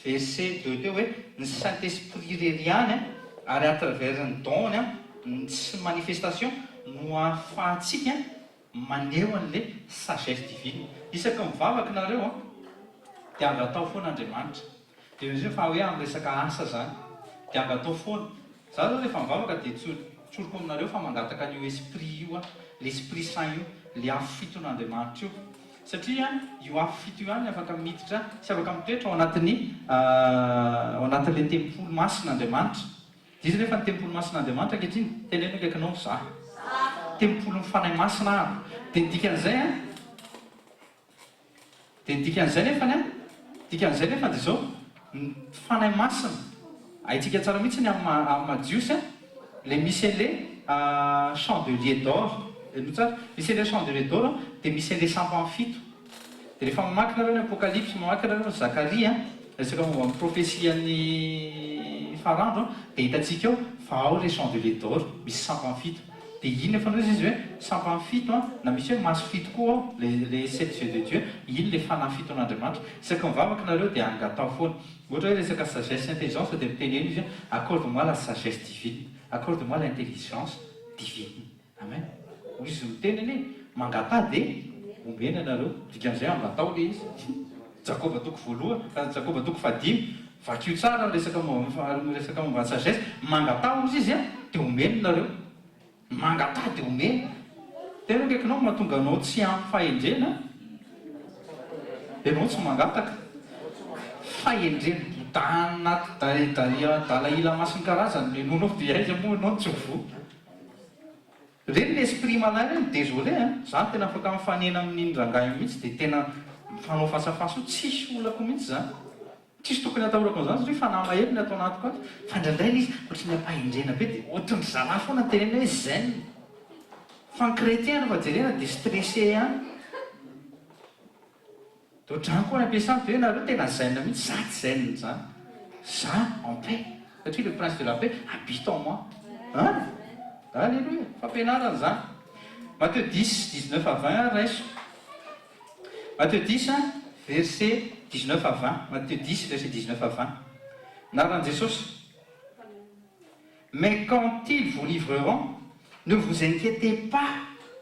verset 2 teo hoe ny Saint Esprit irery ihany an, ary à travers ny don-ny an, sy ny manifestation no ahafahantsika maneho an'le sagesse divine. Isaky ny mivavaka nareo an, dia angatao foana Andriamanitra. Dia misy hoe fa hoe amin'ny resaka asa zany, dia angatao foana. Za zao rehefa mivavaka dia tsoriko aminareo fa mangataka an'io esprit io aho, l'esprit saint io, le afo fiton'Andriamanitra io. Satria io afo fito io ihany no afaka miditra sy afaka mitoetra ao anatin'ny ao anatin'le tempoly masin'Andriamanitra. Iza nefa ny tempoly masin'Andriamanitra ankehitriny? Teneno akaikinao, Za. Tempolin'ny Fanahy Masina aho. Dia ny dikan'izay an, dia ny dikan'izay nefany an, dikan'izay nefany dia izao, ny Fanahy Masina, haintsika tsara mihitsy ny amin'ny maha, amin'ny maha Jiosy an, ilay misy an'ilay chandelier d'or, henoy tsara, misy an'ilay chandelier d'or an, dia misy an'ilay sampany fito. Dia rehefa mamaky nareo ny Apokalypsy, mamaky nareo ny Zakaria, resaka momba ny profesia-n'ny farandro, dia hitantsika ao fa ao ilay chandelier d'or, misy sampany fito. Dia iny efa noho izy hoe sampany fito an, na misy hoe maso fito koa ao, ilay ilay sept yeux de Dieu, iny ilay fanahy fiton'Andriamanitra. Isaky mivavaka nareo dia angataho foana. Ohatra hoe resaka sagesse sy intelligence dia miteneno izy hoe accorde-moi la sagesse divine, accorde-moi l'intelligence divine. Amen. Hoy izy miteny anie, mangataha dia omena ianareo. Dikan'izay angatao ilay izy. Jakoba toko voalohany, Jakoba toko fahadimy, vakio tsara ny resaka momba ny resaka momba ny sagesse. Mangataha hozy izy dia omena nareo. Mangataha dia omena. Tena akaikinao mahatonga anao tsy ampy fahendrena, ianao tsy mangataka. Fahendrena Bouddha anaty dalaï lama sy ny karazany no henoinao dia aiza moa ianao no tsy ho voa. Reny le esprit malin reny, désolé an, za tena afaka mifanena amin'iny rangahy iny mihitsy dia tena mifanao face à face io, tsisy olako mihitsy zany, tsisy tokony atahorako an'izany satria fanahy mahery ny ato anatiko ato, fa indraindray le izy ohatran'ny ampahendrena be dia ohatran'ny zalahy foana ny tenenina hoe zen, fa ny chrétien rehefa jerena dia stressé ihany. De otrany koa any ampiasana de hoe nareo tena zen mihitsy, za tsy zen zany, za en paix satria le prince de la paix habite en moi an! Alléluia! Fampianarana zany. Matthieu dix, dix-neuf à vingt ary raiso. Matthieu dix verset dix-neuf à vingt, Matthieu dix verset dix-neuf à vingt. Anaran'i Jesosy. Mais quand ils vous livreront, ne vous inquiétez pas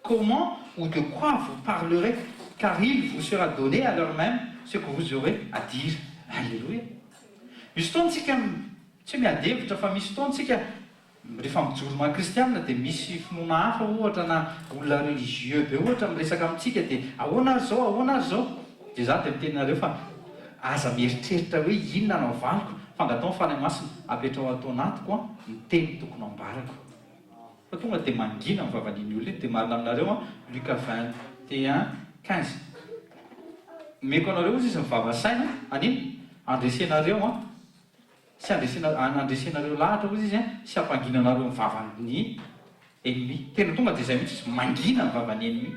comment ou de quoi vous parlerez, car il vous sera donné à l'heure même ce que vous aurez à dire. Alléluia. Misy fotoana tsika tsy miady hevitra fa misy fotoana tsika rehefa mijoro maha kristianina dia misy finoana hafa ohatra na olona religieux be ohatra miresaka amintsika dia ahoana ary izao ahoana ary izao dia za dia miteny anareo fa Aza mieritreritra hoe inona no havaliko fa angatao ny Fanahy Masina apetraho ato anatiko an ny teny tokony ambarako. Fa tonga dia mangina ny vavan'iny olona iny dia marina aminareo an Luc 21, 15 Omeko anareo ozy izy ny vava saina an'inona? Andresenareo an sy andresena andresenareo lahatra ozy izy an sy ampanginanareo ny vavan'ny ennemi. Tena tonga dia izay mihitsy izy, mangina ny vavan'ny ennemi.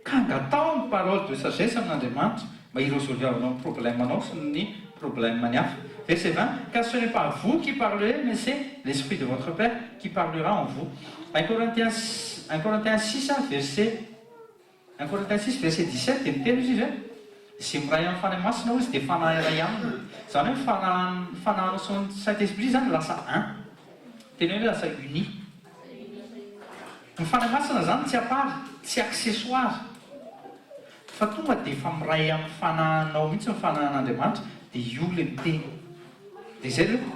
Ka angataho ny parole de sagesse amin'Andriamanitra mba hi-resolver-nao ny problème-nao sy ny problème-n'ny hafa. Verset 20, Car ce n'est pas vous qui parlerez, mais c'est l'Esprit de votre Père qui parlera en vous. 1 Corinthiens, 1 Corinthiens 6, verset 1 Corinthiens 6 verset 17 dia miteny ozy izy hoe, Izay miray amin'ny Fanahy Masina ozy dia fanahy iray aminy. Izany hoe ny fanahin'ny fanahinao sy ny Saint Esprit izany lasa un. Teny hoe lasa uni. Ny Fanahy Masina izany tsy à part, tsy accessoire, fa tonga dia efa miray amin'ny fanahinao mihitsy ny fanahin'Andriamanitra dia io ilay miteny. Dia izay ilay hoe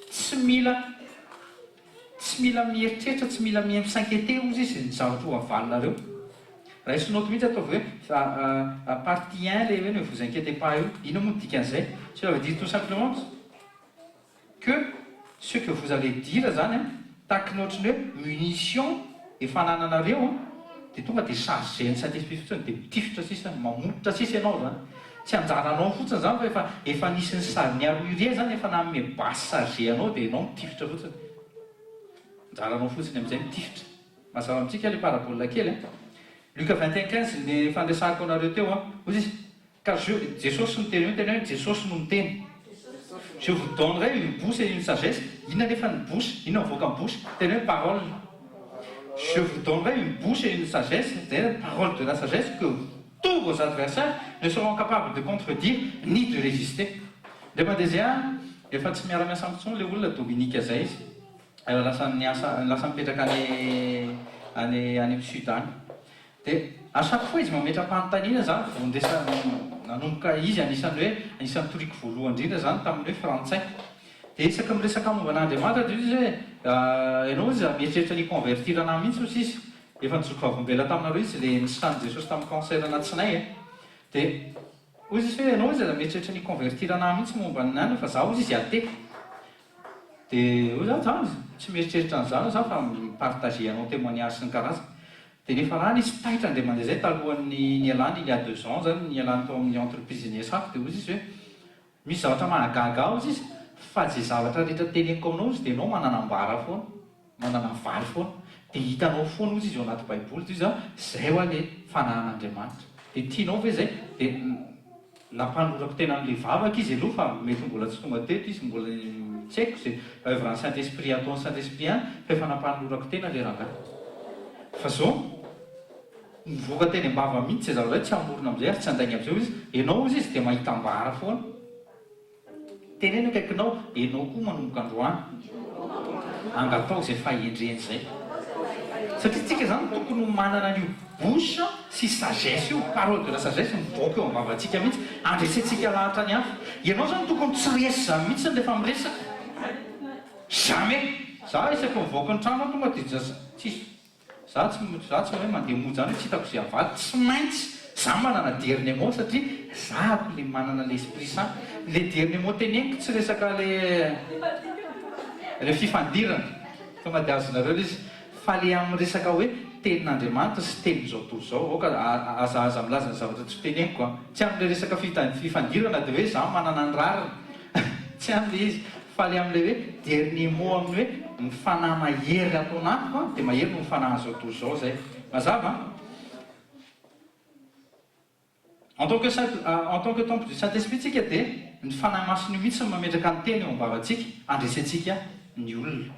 tsy mila Tsy mila mieritreritra, tsy mila mi s'inquiéter ozy izy ny zavatra ho avalinareo. Raiso note mihitsy ataovy hoe partie un le hoe ne vous inquiétez pas io. Inona moa ny dikan'izay? Cela veut dire tout simplement que ce que vous allez dire zany an, tahaka ny ohatran'ny hoe munition efa anananareo an, dia tonga dia charger-n'ny Saint Esprit fotsiny dia mitifitra sisa, mamototra sisa ianao zany. Tsy anjaranao fotsiny izany fa efa efa nisy ny ny armurier zany efa nanome basy chargé anao dia ianao mitifitra fotsiny. Anjaranao fotsiny amin'izay mitifitra. Mazava amintsika ilay parabole kely an. Luc 21 15 ny efa niresahako anareo teo an. Hoy izy. Ka je, Jesosy miteny hoe, tena hoe Jesosy no miteny. Je vous donnerai une bouche et une sagesse, inona anefa ny bouche, inona mivoaka amin'ny bouche? Tena hoe parole. Je vous donnerai une bouche et une sagesse, zay parole de la sagesse que tous vos adversaires ne seront capables de contredire ni de résister. Ndray mandeha zay an, efa tsy miara-miasa amiko intsony le olona, Dominique zay izy, lasa niasa, lasa mipetraka any any any amin'ny sud any. Dia à chaque fois izy mametra-panontaniana zany vao ndresa nanomboka izy anisan'ny hoe anisan'ny toriko voalohany indrindra zany tamin'ny hoe frantsay. Dia isaky miresaka momba an'Andriamanitra dia hoy izy hoe ianao hozy mieritreritra ny hi-convertir anah mihitsy hozy izy. Efa nijoro vavolombelona taminareo izy le nisitranin'i Jesosy tamin'ny cancer natsinay e. Dia hozy izy hoe ianao hozy aza mieritreritra ny hi-convertir anah mihitsy momba ny anona fa za hozy izy athée. Dia hoy za, za tsy mieritreritra an'izany za fa mi-partager anao témoignage sy ny karazany. Dia nefa raha nisy taitra indray mandeha izay talohan'ny nialany il y a 2 ans zany nialany tao amin'ny entreprise niasako dia hoy izy hoe misy zavatra mahagaga ahy hozy izy fa ze zavatra rehetra teneniko aminao hozy dia ianao manana ambara foana, manana valy foana, dia hitanao foana hozy izy ao anaty baiboly dia hoy izy a zay hoa le fanahin'Andriamanitra dia tianao ve zay? Dia Nampanorako tena an'ilay vavaka izy aloha fa mety mbola tsy tonga teto izy, mbola tsy haiko izay oeuvre an'ny Saint Esprit ataon'ny Saint Esprit any fa efa nampanorako tena ilay rangahy. Fa zao nivoaka teny am-bava mihitsy izay zavatra izay, tsy hamorona amin'izay ary tsy handainga amin'izay hoy izy, ianao hozy izy dia mahita ambara foana. Teneno akaikinao, enao koa manomboka androany. Angatao izay fahendrena izay. Satria tsika izany tokony ho manana an'io bouche sy sagesse io, parole de la sagesse mivoaka eo am-bavantsika mihitsy, andresentsika lahatra ny hafa. Ianao izany tokony tsy resy izany mihitsy rehefa miresaka. Jamais! Za isaky mivoaka ny trano aho tonga dia tsisy. Za tsy za tsy mahay mandeha mody zany hoe tsy hitako ze havaly, tsy maintsy za manana dernier mot satria za ako le manana le esprit saint, le dernier mot teneniko tsy resaka le le fifandirana, tonga de azonareo le izy, fa le amin'ny resaka hoe tenin'Andriamanitra sy tenin'izao tontolo izao, aoka aza aza milaza ny zavatra tsy ho teneniko an, tsy amin'le resaka fifandirana de hoe za manana ny rariny, tsy any le izy, Fa le amin'ilay hoe dernier mot amin'ny hoe ny fanahy mahery ato anatiko an, dia mahery noho ny fanahin'izao tontolo izao izay. Mazava an? En tant que saint, en tant que temple du Saint Esprit tsika dia ny Fanahy Masina io mihitsy no mametraka ny teny eo am-bavantsika handresentsika ny olona,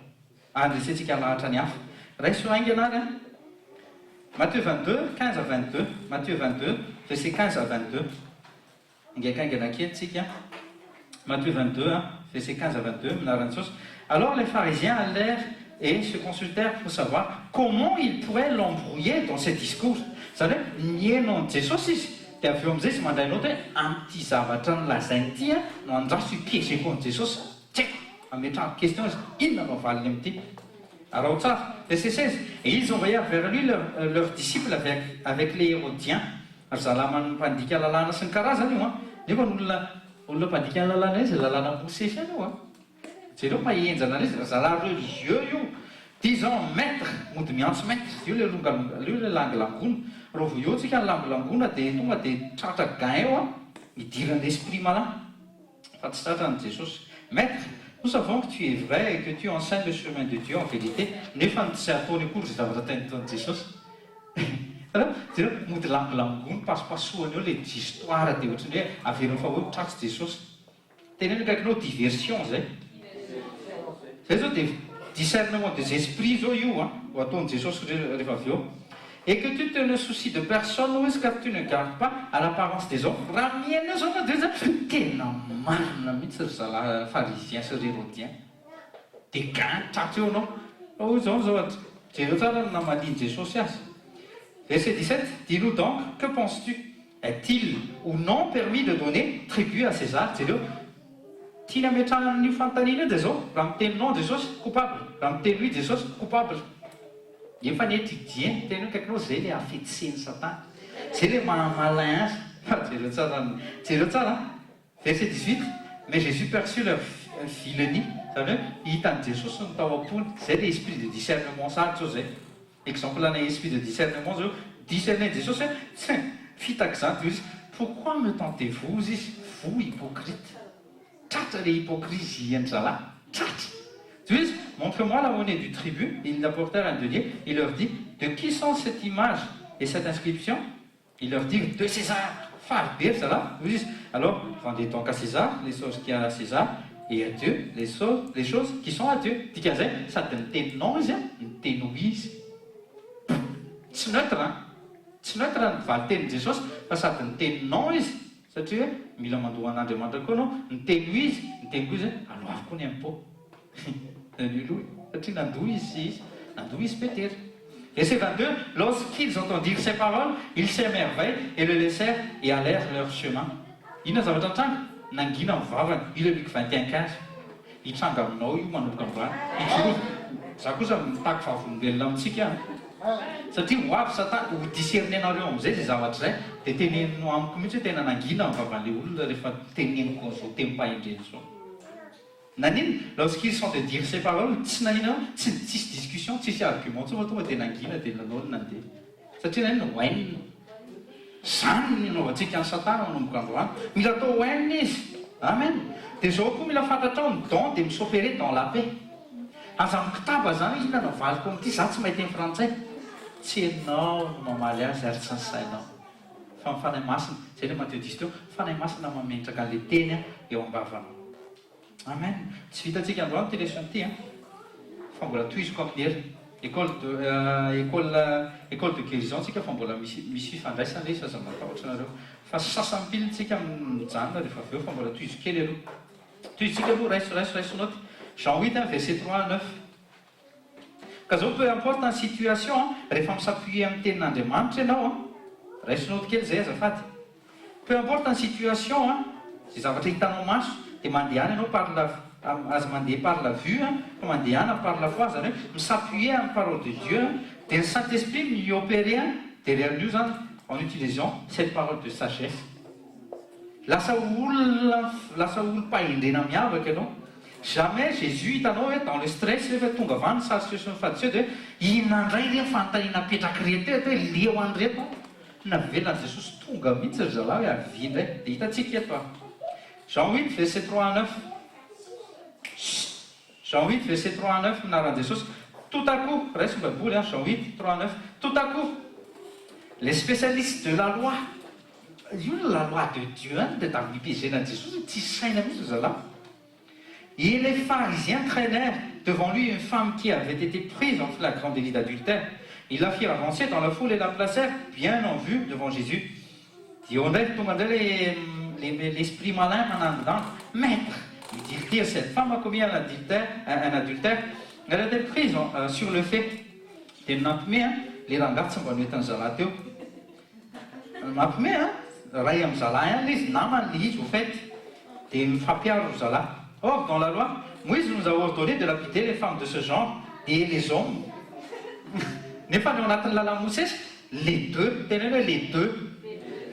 handresentsika lahatra ny hafa. Raiso haingana ary an. Matthieu 22, 15 à 22, Matthieu 22, verset 15 à 22. Haingankaingana kely tsika. Matthieu 22, verset 15 à 22, minaran'i Jesosy. Alors les pharisiens allèrent et se consultèrent pour savoir comment ils pourraient l'embrouiller dans ses discours. Izany hoe nihaino an'i Jesosy izy, dia avy eo amin'izay izy mandray note hoe amin'ity zavatra nolazainy ity no andraso hi-piéger-ko an'i Jesosy. Tsy haiko. Ametrahako question izy, inona no havaliny amin'ity? Araho tsara. Verset 16, Et ils envoyèrent vers lui leurs disciples avec avec les Hérodiens. Ry zalahy man mpandika lalàna sy ny karazany io an! Nefa ny olona olona mpandika ny lalàna io izay lalàna Mosesy ihany io an! Jereo fa henjana ilay izy, ry zalahy religieux io! Disons maître, mody miantso maître, io ilay longalonga, io ilay langolangoana, raha vao eo tsika ny langolangoana dia tonga dia tratra gain eo an! Idiran'ny esprit malin fa tsy tratran'i Jesosy. Maître, nous savons que tu es vrai et que tu enseignes le chemin de Dieu en vérité, nefa ny tsy ataony akory izay zavatra ataon'i Jesosy. Hitanareo? Jereo, mody langolangoany, pasopasohany eo ilay histoires dia ohatran'ny hoe averiny fa hoe tratry Jesosy. Teneno akaikinao diversion izay. Izay izao dia discernement des esprits izao io an, ho ataon'i Jesosy rehefa avy eo. Et que tu te ne soucies de personne hoy izy car tu ne gardes pas à l'apparence des hommes. Raha mihaino eo izao ianao dia hoe tena marina mihitsy ry zalahy pharisiens sy ry herodiens. Dia gaga tratra eo ianao. Fa hoy izao ny zavatra, jereo tsara ny namalian'i Jesosy azy. Verset 17, Dis-nous donc, que penses-tu? Est-il ou non permis de donner tribut à César? Jereo, tiany hametrahana an'io fanontaniana io dia izao, raha miteny non Jesosy, coupable, raha miteny oui Jesosy, coupable. Efa anie étudier, tena io akaikinao, izay ilay hafetsen'i Satana, izay ilay maha malin azy. Fa jereo tsara ny, jereo tsara an! Verset 18, Mais Jésus perçut leur vilenie, izany hoe hitan'i Jesosy ny tao am-pony, izay ilay esprit de discernement sahady zao izay, exemple ana esprit de discernement zao, discerner Jesosy hoe tsin, fitaka izany, dia hoy izy, pourquoi me tentez-vous hozy izy, vous hypocrites, tratra ilay hypocrisie an-dry zalahy, tratra, dia hoy izy, montrez-moi la monnaie du tribut, ils lui apportèrent un denier, il leur dit, de qui sont cette image et cette inscription? Il leur dit, de César! Faly be ry zalahy, hoy izy, alors rendez donc à César les choses qui à César et à Dieu les les choses qui sont à Dieu. Dikan'izay, sady niteny non izy an, niteny oui izy. Tsy neutre an! Tsy neutre ny valin-tenin'i Jesosy fa sady niteny non izy, satria hoe mila mandoa an'Andriamanitra koa ianao, niteny oui izy, niteny koa izy hoe aloavy koa ny impôt. Naloa satria nandoa izy sy izy, nandoa izy Petera. Verset 22, Lorsqu'ils entendirent ces paroles, ils s'émerveillent et le laissèrent et allèrent leur chemin. Inona ny zavatra nitranga? Nangina ny vavany. Io ilay Luc 21, 15. Hitranga aminao io manomboka androany. Ijoroa. Za kosa mitaky vavolombelona amintsika an. Satria ho avy Satana, ho discerner-nareo amin'izay izay zavatra izay, dia teneno amiko mihitsy hoe tena nangina ny vavan'ilay olona rehefa teneniko an'izao tenim-pahendrena izao. Naninona? Lorsqu'ils sont de dire ces paroles, tsy naninona, tsy tsisy discussion, tsisy argument intsony fa tonga dia nangina dia nanao ny nandeha. Satria naninona? Oainina. Zany ny nanaovantsika an'i Satana manomboka androany. Mila atao oainina izy. Amen. Dia zao koa mila fantatrao ny don dia mi-s'opérer dans la paix. Aza mikitaba zany hoe inona no avaliko amin'ity, za tsy mahay teny frantsay. Tsy enao no mamaly azy ary tsy ny sainao. Fa ny Fanahy Masina, zay le Matio dix teo, Fanahy Masina mametraka an'le teny eo am-bavanao. Amen! Tsy vitantsika androany ity lesona ity an! Fa mbola tohiziko amin'ny heriny. École de école école de guérison tsika fa mbola misy misy fifandraisana ilay izy fa aza matahotra nareo. Fa sasany pile tsika mijanona rehefa avy eo fa mbola tohizo kely aloha. Tohizintsika aloha, raiso raiso raiso note. Jean huit verset trois à neuf. Ka zao peu importe ny situation an, rehefa mi-s'appuyer amin'ny tenin'Andriamanitra ianao an, raiso note kely zay azafady, peu importe ny situation an, zay zavatra hitanao maso dia mandehana ianao par la aza mandeha par la vue an, fa mandehana par la foi, zany hoe mi-s'appuyer amin'ny parole de Dieu an, dia ny Saint Esprit mi-operer an derrière an'io zany en utilisant cette parole de sagesse. Lasa olona lasa olom-pahendrena miavaka ianao. Jamais Jésus hitanao hoe dans le stress rehefa tonga avy any ny sariseo sy ny fadiseo dia hoe inona indray re ny fanontaniana napetrak'ireto eto hoe leo an'ireto aho. Navelan'i Jesosy tonga mihitsy ry zalahy hoe avia indray. Dia hitantsika eto an. Jean huit verset trois à neuf. Chut. Jean huit verset trois à neuf minaran'i Jesosy. Tout à coup, raiso ny baiboly an, Jean huit trois à neuf. Tout à coup, les spécialistes de la loi Io ny la loi de Dieu any dia tamin'ny piégena an'i Jesosy tsisy saina mihitsy ry zalahy. Et les pharisiens traînèrent devant lui une femme qui avait été prise en flagrant délit d'adultère. Ils la firent avancer dans la foule et la placèrent bien en vue devant Jésus. Dia eo indray tonga indray le le l'esprit malin manangonango. Maître, lui dirent-ils, cette femme a commis un adultère, un adultère. Elle a été prise en, sur le fait. Dia nampime an, le rangahy tsy mba noentin'ny zalahy teo. Mampime an! Ray am zalahy any le izy, namany le izy au fait. De mifampiaro ry zalahy. Or dans la loi, Moïse nous a ordonné de lapider les femmes de ce genre et les hommes. Nefa ny ao anatin'ny lalàn'i Mosesy, les deux, teneno hoe les deux,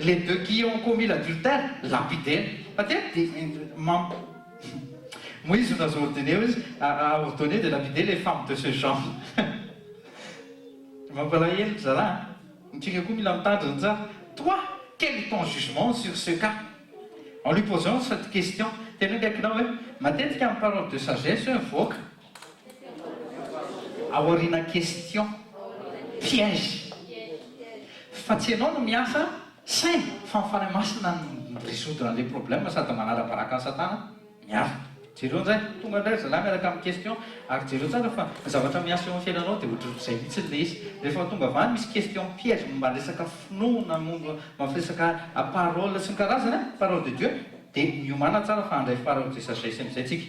les deux qui ont commis l'adultère, lapidena. Fa te de mamp Moïse nous a ordonné, a ordonné de lapider les femmes de ce genre. Mampalahelo ry zalahy an! Ntsika koa mila mitandrina tsara. Toi, quel est ton jugement sur ce cas? En lui posant cette question, tena akaikinao hoe matetika ny parole de sagesse hoe mivoaka aoriana question piège. Fa tsy ianao no miasa saina fa ny Fanahy Masina no mi-resoudre an'ilay problème sady manala baraka an'i Satana. Miafina. Jereo njay, tonga ndray ry zalahy miaraka amin'ny question, ary jereo tsara fa ny zavatra miasa eo amin'ny fiainanao dia ohatrohatr'izay mihitsy ilay izy. Rehefa tonga avy any misy question piège momba ny resaka finoana, momba ny resaka parole sy ny karazany an, parole de Dieu, dia miomàna tsara fa handray parole de sagesse amin'izay tsika.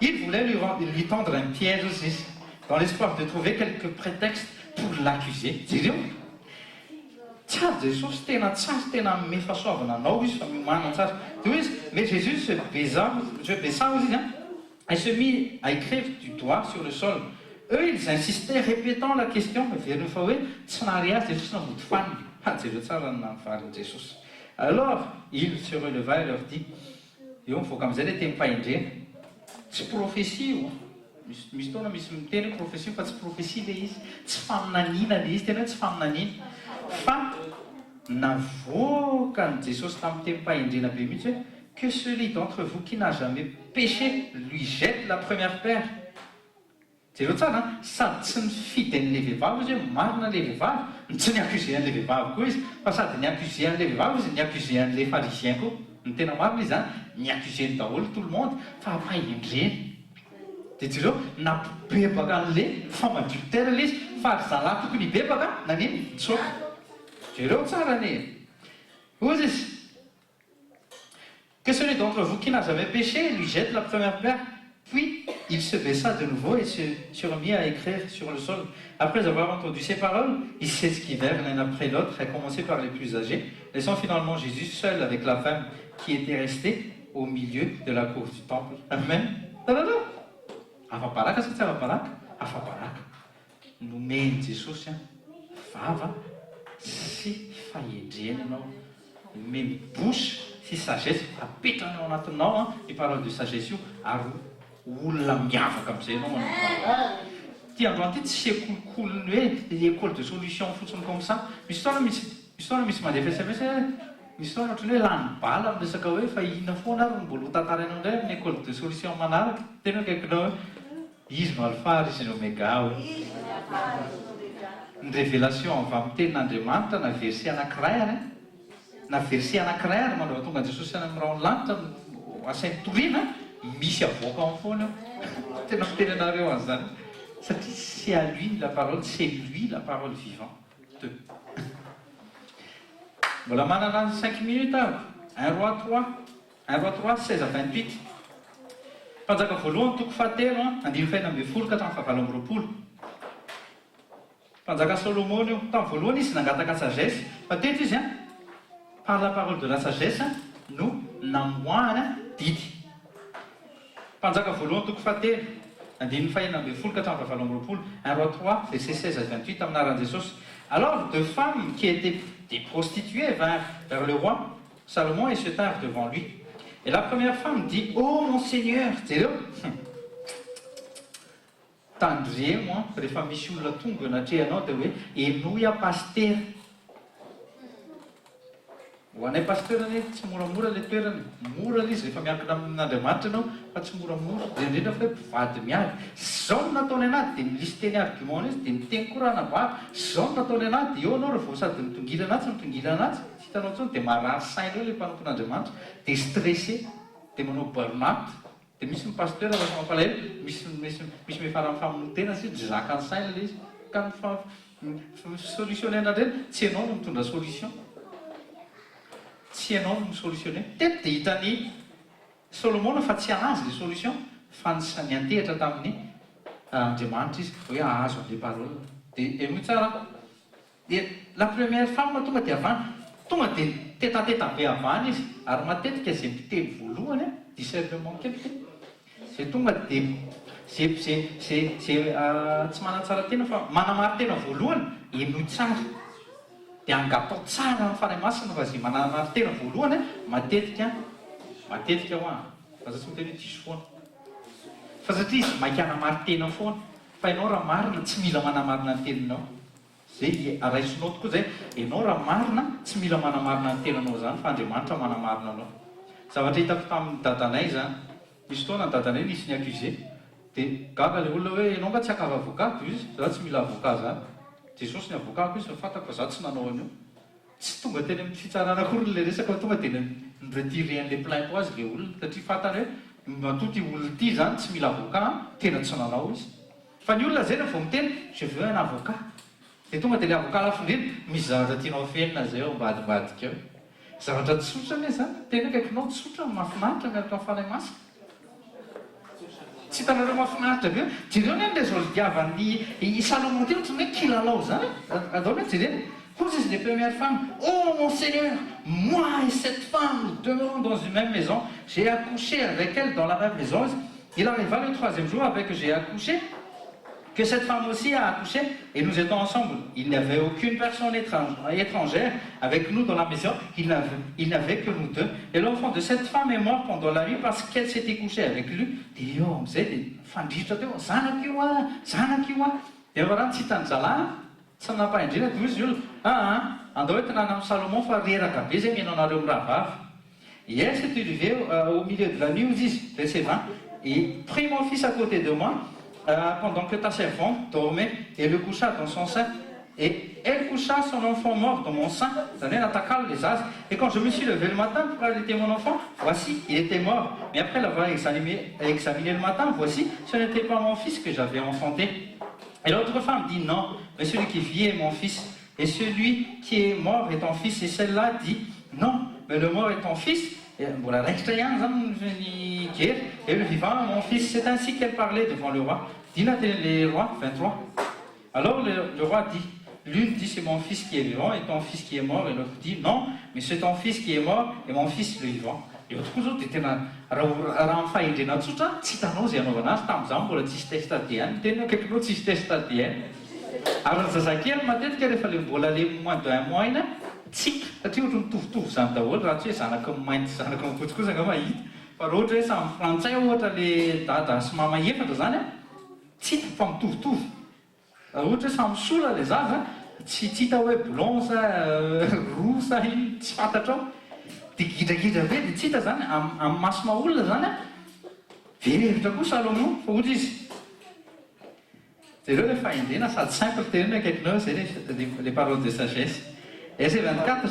Il voulait lui lui tendre un piège hozy izy, dans l'espoir de trouver quelque prétexte pour l'accuser. Jereo. Tsara Jesosy, tena tsara, tena hanome fahasoavana anao Izy fa miomàna tsara. Dia hoy Izy, mais Jésus se baisa, se baissa hozy Izy an, et se mit à écrire du doigt sur le sol. Eux ils insistaient, répétant la question, heveriny fa hoe tsy nahare azy Jesosy na mody fanina. Ha, jereo tsara ny navalin'i Jesosy. Alors il se releva et leur dit, eo mivoaka amin'izay ilay tenim-pahendrena. Tsy prophétie io an. Misy misy taona misy miteny hoe prophétie fa tsy prophétie ilay izy, tsy faminaniana ilay izy, tena hoe tsy faminaniana fa navoakan'i Jesosy tamin'ny tenim-pahendrena be mihitsy hoe que celui d'entre vous qui n'a jamais péché lui jette la première pierre. Jereo tsara an, sady tsy nifidy an'ilay vehivavy izy hoe marina ilay vehivavy, no tsy ni-accuser an'ilay vehivavy koa izy, fa sady ni-accuser an'ilay vehivavy izy, ni-accuser an'ilay pharisien koa. Ny tena marina izy zany, ni-accuser-ny daholo tout le monde, fa ampahendreny. Dia jereo, nampibebaka an'ilay femme adultère ilay izy, fa ry zalahy tokony hibebaka, nanino? Nitsoaka. Jereo tsara anie e. Hozy izy. Que celui d'entre vous qui n'a jamais péché lui jette la première pierre. Puis il se baissa de nouveau et se se remit à écrire sur le sol. Après avoir entendu ces paroles, ils s'esquivèrent l'un après l'autre, à commencer par les plus âgés, laissant finalement Jésus seul avec la femme qui était restée au milieu de la cour du temple. Amen. Hitanareo? Afa-baraka sa tsy afa-baraka? Afa-baraka. Nomen'i Jesosy vava sy fahendrena ianao. Nomeny bouche sy sagesse, apetrany ao anatinao io parole de sagesse io ary ho olona miavaka amin'izay ianao manomboka androany. Ity androany ity tsy sekolikolin'ny hoe école de solution fotsiny comme ça. Misy fotoana misy misy fotoana misy mandefa sms hoe misy fotoana ohatran'ny hoe lany bala amin'ny resaka hoe fa inona foana ary no mbola ho tantarainao indray amin'ny école de solution manaraka. Tena akaikinao hoe Izy no Alpha ary Izy no Omega o. Ny révélation avy amin'ny tenin'Andriamanitra na verset anankiray ary an, na verset anankiray ary mandrava tonga an'i Jesosy any amin'ny rahon'ny lanitra no asainy toriana, misy avoaka ao foana eo. Tena miteny anareo an'izany satria c'est à lui la parole, c'est lui la parole vivante. Mbola manana 5 minutes aho. 1 Rois 3. 1 Rois 3, 16 à 28. Mpanjaka voalohany toko fahatelo andininy faha-16 ka hatramin'ny fahavalo amby roapolo. Mpanjaka Solomona io. Tamin'ny voalohany izy nangataka sagesse, fa teto izy par la parole de la sagesse no namoahana didy. Mpanjaka voalohany toko fahatelo andininy faha-16 ka hatramin'ny fahavalo amby roapolo. 1 Rois 3, verset 16 à 28, amin'ny anaran'i Jesosy. Alors deux femmes qui étaient des prostituées vinrent vers le roi Salomon et se tinrent devant lui. Et la première femme dit: Oh mon Seigneur, jereo, tandremo rehefa misy olona tonga eo anatrehanao dia hoe enoy a pasteur. Ho anay pasteur anie tsy moramora le toerana, mora le izy rehefa miankina amin'Andriamanitra ianao, fa tsy moramora indrindra fa hoe mpivady miady. Zao no nataony anahy, dia mi-liste ny argument izy, dia miteny koa raha nambara zao no nataony anahy, dia eo anao raha vao sady mitongilana atsy mitongilana atsy, tsy hitanao intsony, dia marary saina eo le mpanompon'Andriamanitra, dia stressé, dia manao burn-out, dia misy ny pasteur lasa mampalahelo, misy miafara amin'ny famonoan-tena satria tsy zakan'ny saina le izy. Ka ny fa solutionner indreny, tsy ianao no mitondra solution, tsy ianao no mi-solutionner. Teto dia hitan'i Solomona fa tsy anazy le solution, fa niantehitra tamin'ny Andriamanitra izy hoe hahazo an'le parole. Dia henoy tsara. Dia la première femme tonga dia avy any, tonga dia tetateta be avy any izy, ary matetika izay mpiteny voalohany an, discernement kely ty, izay tonga dia ze ze ze ze tsy manatsara tena fa manamari-tena voalohany, henoy tsara, dia angatao tsara amin'ny Fanahy Masina fa izay manamari-tena voalohany an, matetika matetika hoa an, fa za tsy miteny hoe diso foana, fa satria izy maika hanamari-tena foana, fa ianao raha marina tsy mila manamarina ny teninao. Zay raisinao tokoa zay, enao raha marina tsy mila manamarina ny tenanao zany fa Andriamanitra manamarina anao. Zavatra hitako tamin'ny dadanay zany, nisy fotoana ny dadanay nisy ni-accuser, de gaga le olona hoe enao nga tsy hakava avocat, de hoy izy za tsy mila avocat zany, Jesosy ny avocat-ko izy fa fantako fa za tsy nanao an'io. Tsy tonga teny amin'ny fitsarana akory le resaka fa tonga de ni-retirer an'le plainte ho azy le olona satria fantany hoe matoa ty olona ity zany tsy mila avocat, tena tsy nanao izy. Fa ny olona zay raha vao miteny je veux un avocat dia tonga dia le avocat lafo indrindra, misy zavatra tianao afenina zay ao ambadimbadika ao. Zavatra tsotra anie zany, tena akaikinao tsotra, mahafinaritra miaraka amin'ny Fanahy Masina. Tsy hitanareo mahafinaritra be io? Jereo anie ny résoldiavan'i i Salomon ty ohatran'ny hoe kilalao zany e! Andao anie jerena. Hoy izy le première femme, oh mon Seigneur, moi et cette femme nous demeurons dans une même maison, j'ai accouché avec elle dans la même maison. Il arriva le troisième jour après que j'ai accouché, que cette femme aussi a accouché, et nous étions ensemble. Il n'y avait aucune personne étrangère avec nous dans la maison, il n'avait que nous deux. Et l'enfant de cette femme est mort pendant la nuit parce qu'elle s'était couchée avec lui. Dia eo amin'izay dia fandritra teo, zanako io a, zanako io a. Dia raha tsy hitan'ny zalahy, tsy nampahendrena, dia hoy izy olona, aa, andao entina any amin'i Salomon fa reraka be izay mihaino anareo mirahavavy. Et elle s'est élevée au milieu de la nuit, hoy izy, verset 20, et prit mon fils à côté de moi. Pendant que ta servante dormait, et le coucha dans son sein. Et elle coucha son enfant mort dans mon sein. Zany hoe natakalo le zaza. Et quand je me suis levé le matin pour allaiter mon enfant, voici, il était mort. Mais après l'avoir examiné le matin, voici, ce n'était pas mon fils que j'avais enfanté. Et l'autre femme dit, non, mais celui qui vit est mon fils, et celui qui est mort est ton fils. Et celle-là dit, non, mais le mort est ton fils. Mbola raikitra ihany zany ny guerre. Et le vivant mon fils. C'est ainsi qu'elle parlait devant le roi. Dina le roi, 23. Alors le roi dit, l'une dit c'est mon fils qui est vivant et ton fils qui est mort, et l'autre dit non, mais c'est ton fils qui est mort et mon fils le vivant. Eo tokoa zao dia tena raha ny fahendrena tsotra tsy hitanao izay hanaovana azy, tamin'izany mbola tsisy test ADN, tena akaikinao tsisy test ADN. Ary ny zazakely matetika rehefa le mbola le moins de un mois iny tsy hita satria ohatry mitovitovy izany daholo raha tsy hoe zanaky ny mainty sy zanaky ny fotsy kosa angamba hita fa raha ohatra hoe samy frantsay ohatra le dada sy mama efatra izany an, tsy hita fa mitovitovy. Raha ohatra hoe samy sola le zaza, tsy tsy hita hoe blond sa roux sa inona, tsy fantatrao. Dia gidragidra be dia tsy hita izany, amin'ny masonao olona izany an, very hevitra koa Salomon fa ohatra izy. Jereo ilay fahendrena sady simple teneno akaikinao izay le les paroles de sagesse. Verset 24,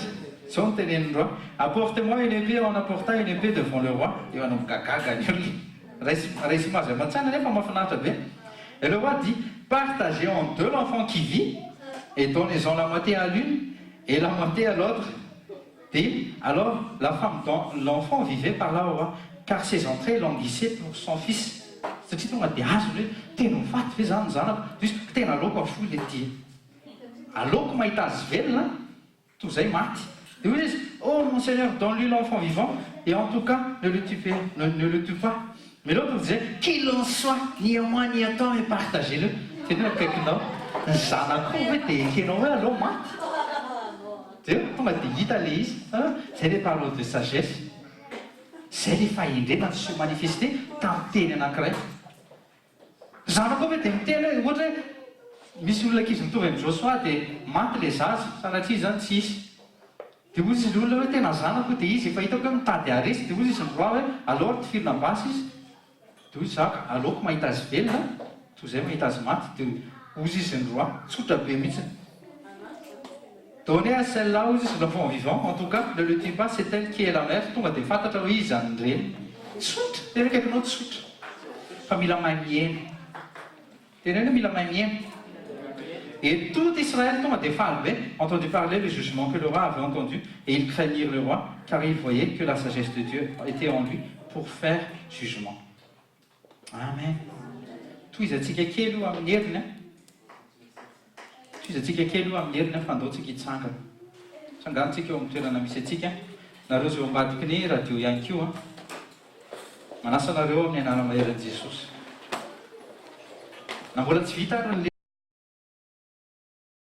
izao no tenenin'ny roi, Apportez-moi une épée, on apporta une épée devant le roi, dia manomboka gaga ny olona. Raiso raiso mahazo aman-tsaina nefa mahafinaritra be. Et le roi dit, Partagez en deux l'enfant qui vit, et donnez-en la moitié à l'une et la moitié à l'autre. Dia alors la femme dont l'enfant vivait parla au roi, car ses entrailles languissaient pour son fils. Satria tonga dia azony hoe tena ho faty ve izany ny zanako? Dia izy, tena aleoko afoy ilay dia. Aleoko mahita azy velona toy izay maty. Dia hoy izy, Oh mon seigneur, donne-lui l'enfant vivant, et en tout cas ne le tue ne, ne le tue pas. Mais l'autre disait, qu'il en soit, ni à moi ni à toi, mais partagez-le. Teneno akaikinao, ny zanakao ve dia ekenao hoe aleo maty? Dia tonga dia hita ilay izy. Izay ilay parole de sagesse. Izay ilay fahendrena ni-se manifester tamin'ny teny anankiray. Zanakao ve dia miteny hoe, ohatra hoe misy olona ankizy mitovy amin'i Josoa dia maty ilay zaza, sanatria izany tsy hisy. Dia hoy izy ilay olona hoe tena zanako io, dia izy efa hitako hoe mitady haharesy, dia hoy izy ny roi hoe aleo ary tifirina basy izy. Dia hoy za ka aleoko mahita azy velona toy izay mahita azy maty, dia hozy izy ny roi, tsotra be mihitsiny. Donnez à celle-là hozy izy l'enfant vivant, en tout cas ne le tue pas, c'est elle qui est la mère, tonga dia fantatra hoe iza ny reniny. Tsotra, tena akaikinao tsotra. Fa mila mahay miheno. Teneno hoe mila mahay miheno. Et tout Israël tonga dia faly be, entendu parler le jugement que le roi avait entendu, et ils craignirent le roi, car ils voyaient que la sagesse de Dieu était en lui pour faire jugement. Amen. Tohizantsika kely io amin'ny heriny an. Tohizantsika kely io amin'ny heriny an, fa andao tsika hitsangana. Tsangano tsika eo amin'ny toerana misy antsika. Nareo izay eo ambadiky ny radio ihany koa an. Manasa anareo amin'ny anarana maherin'i Jesosy. Na mbola tsy vita ary ny.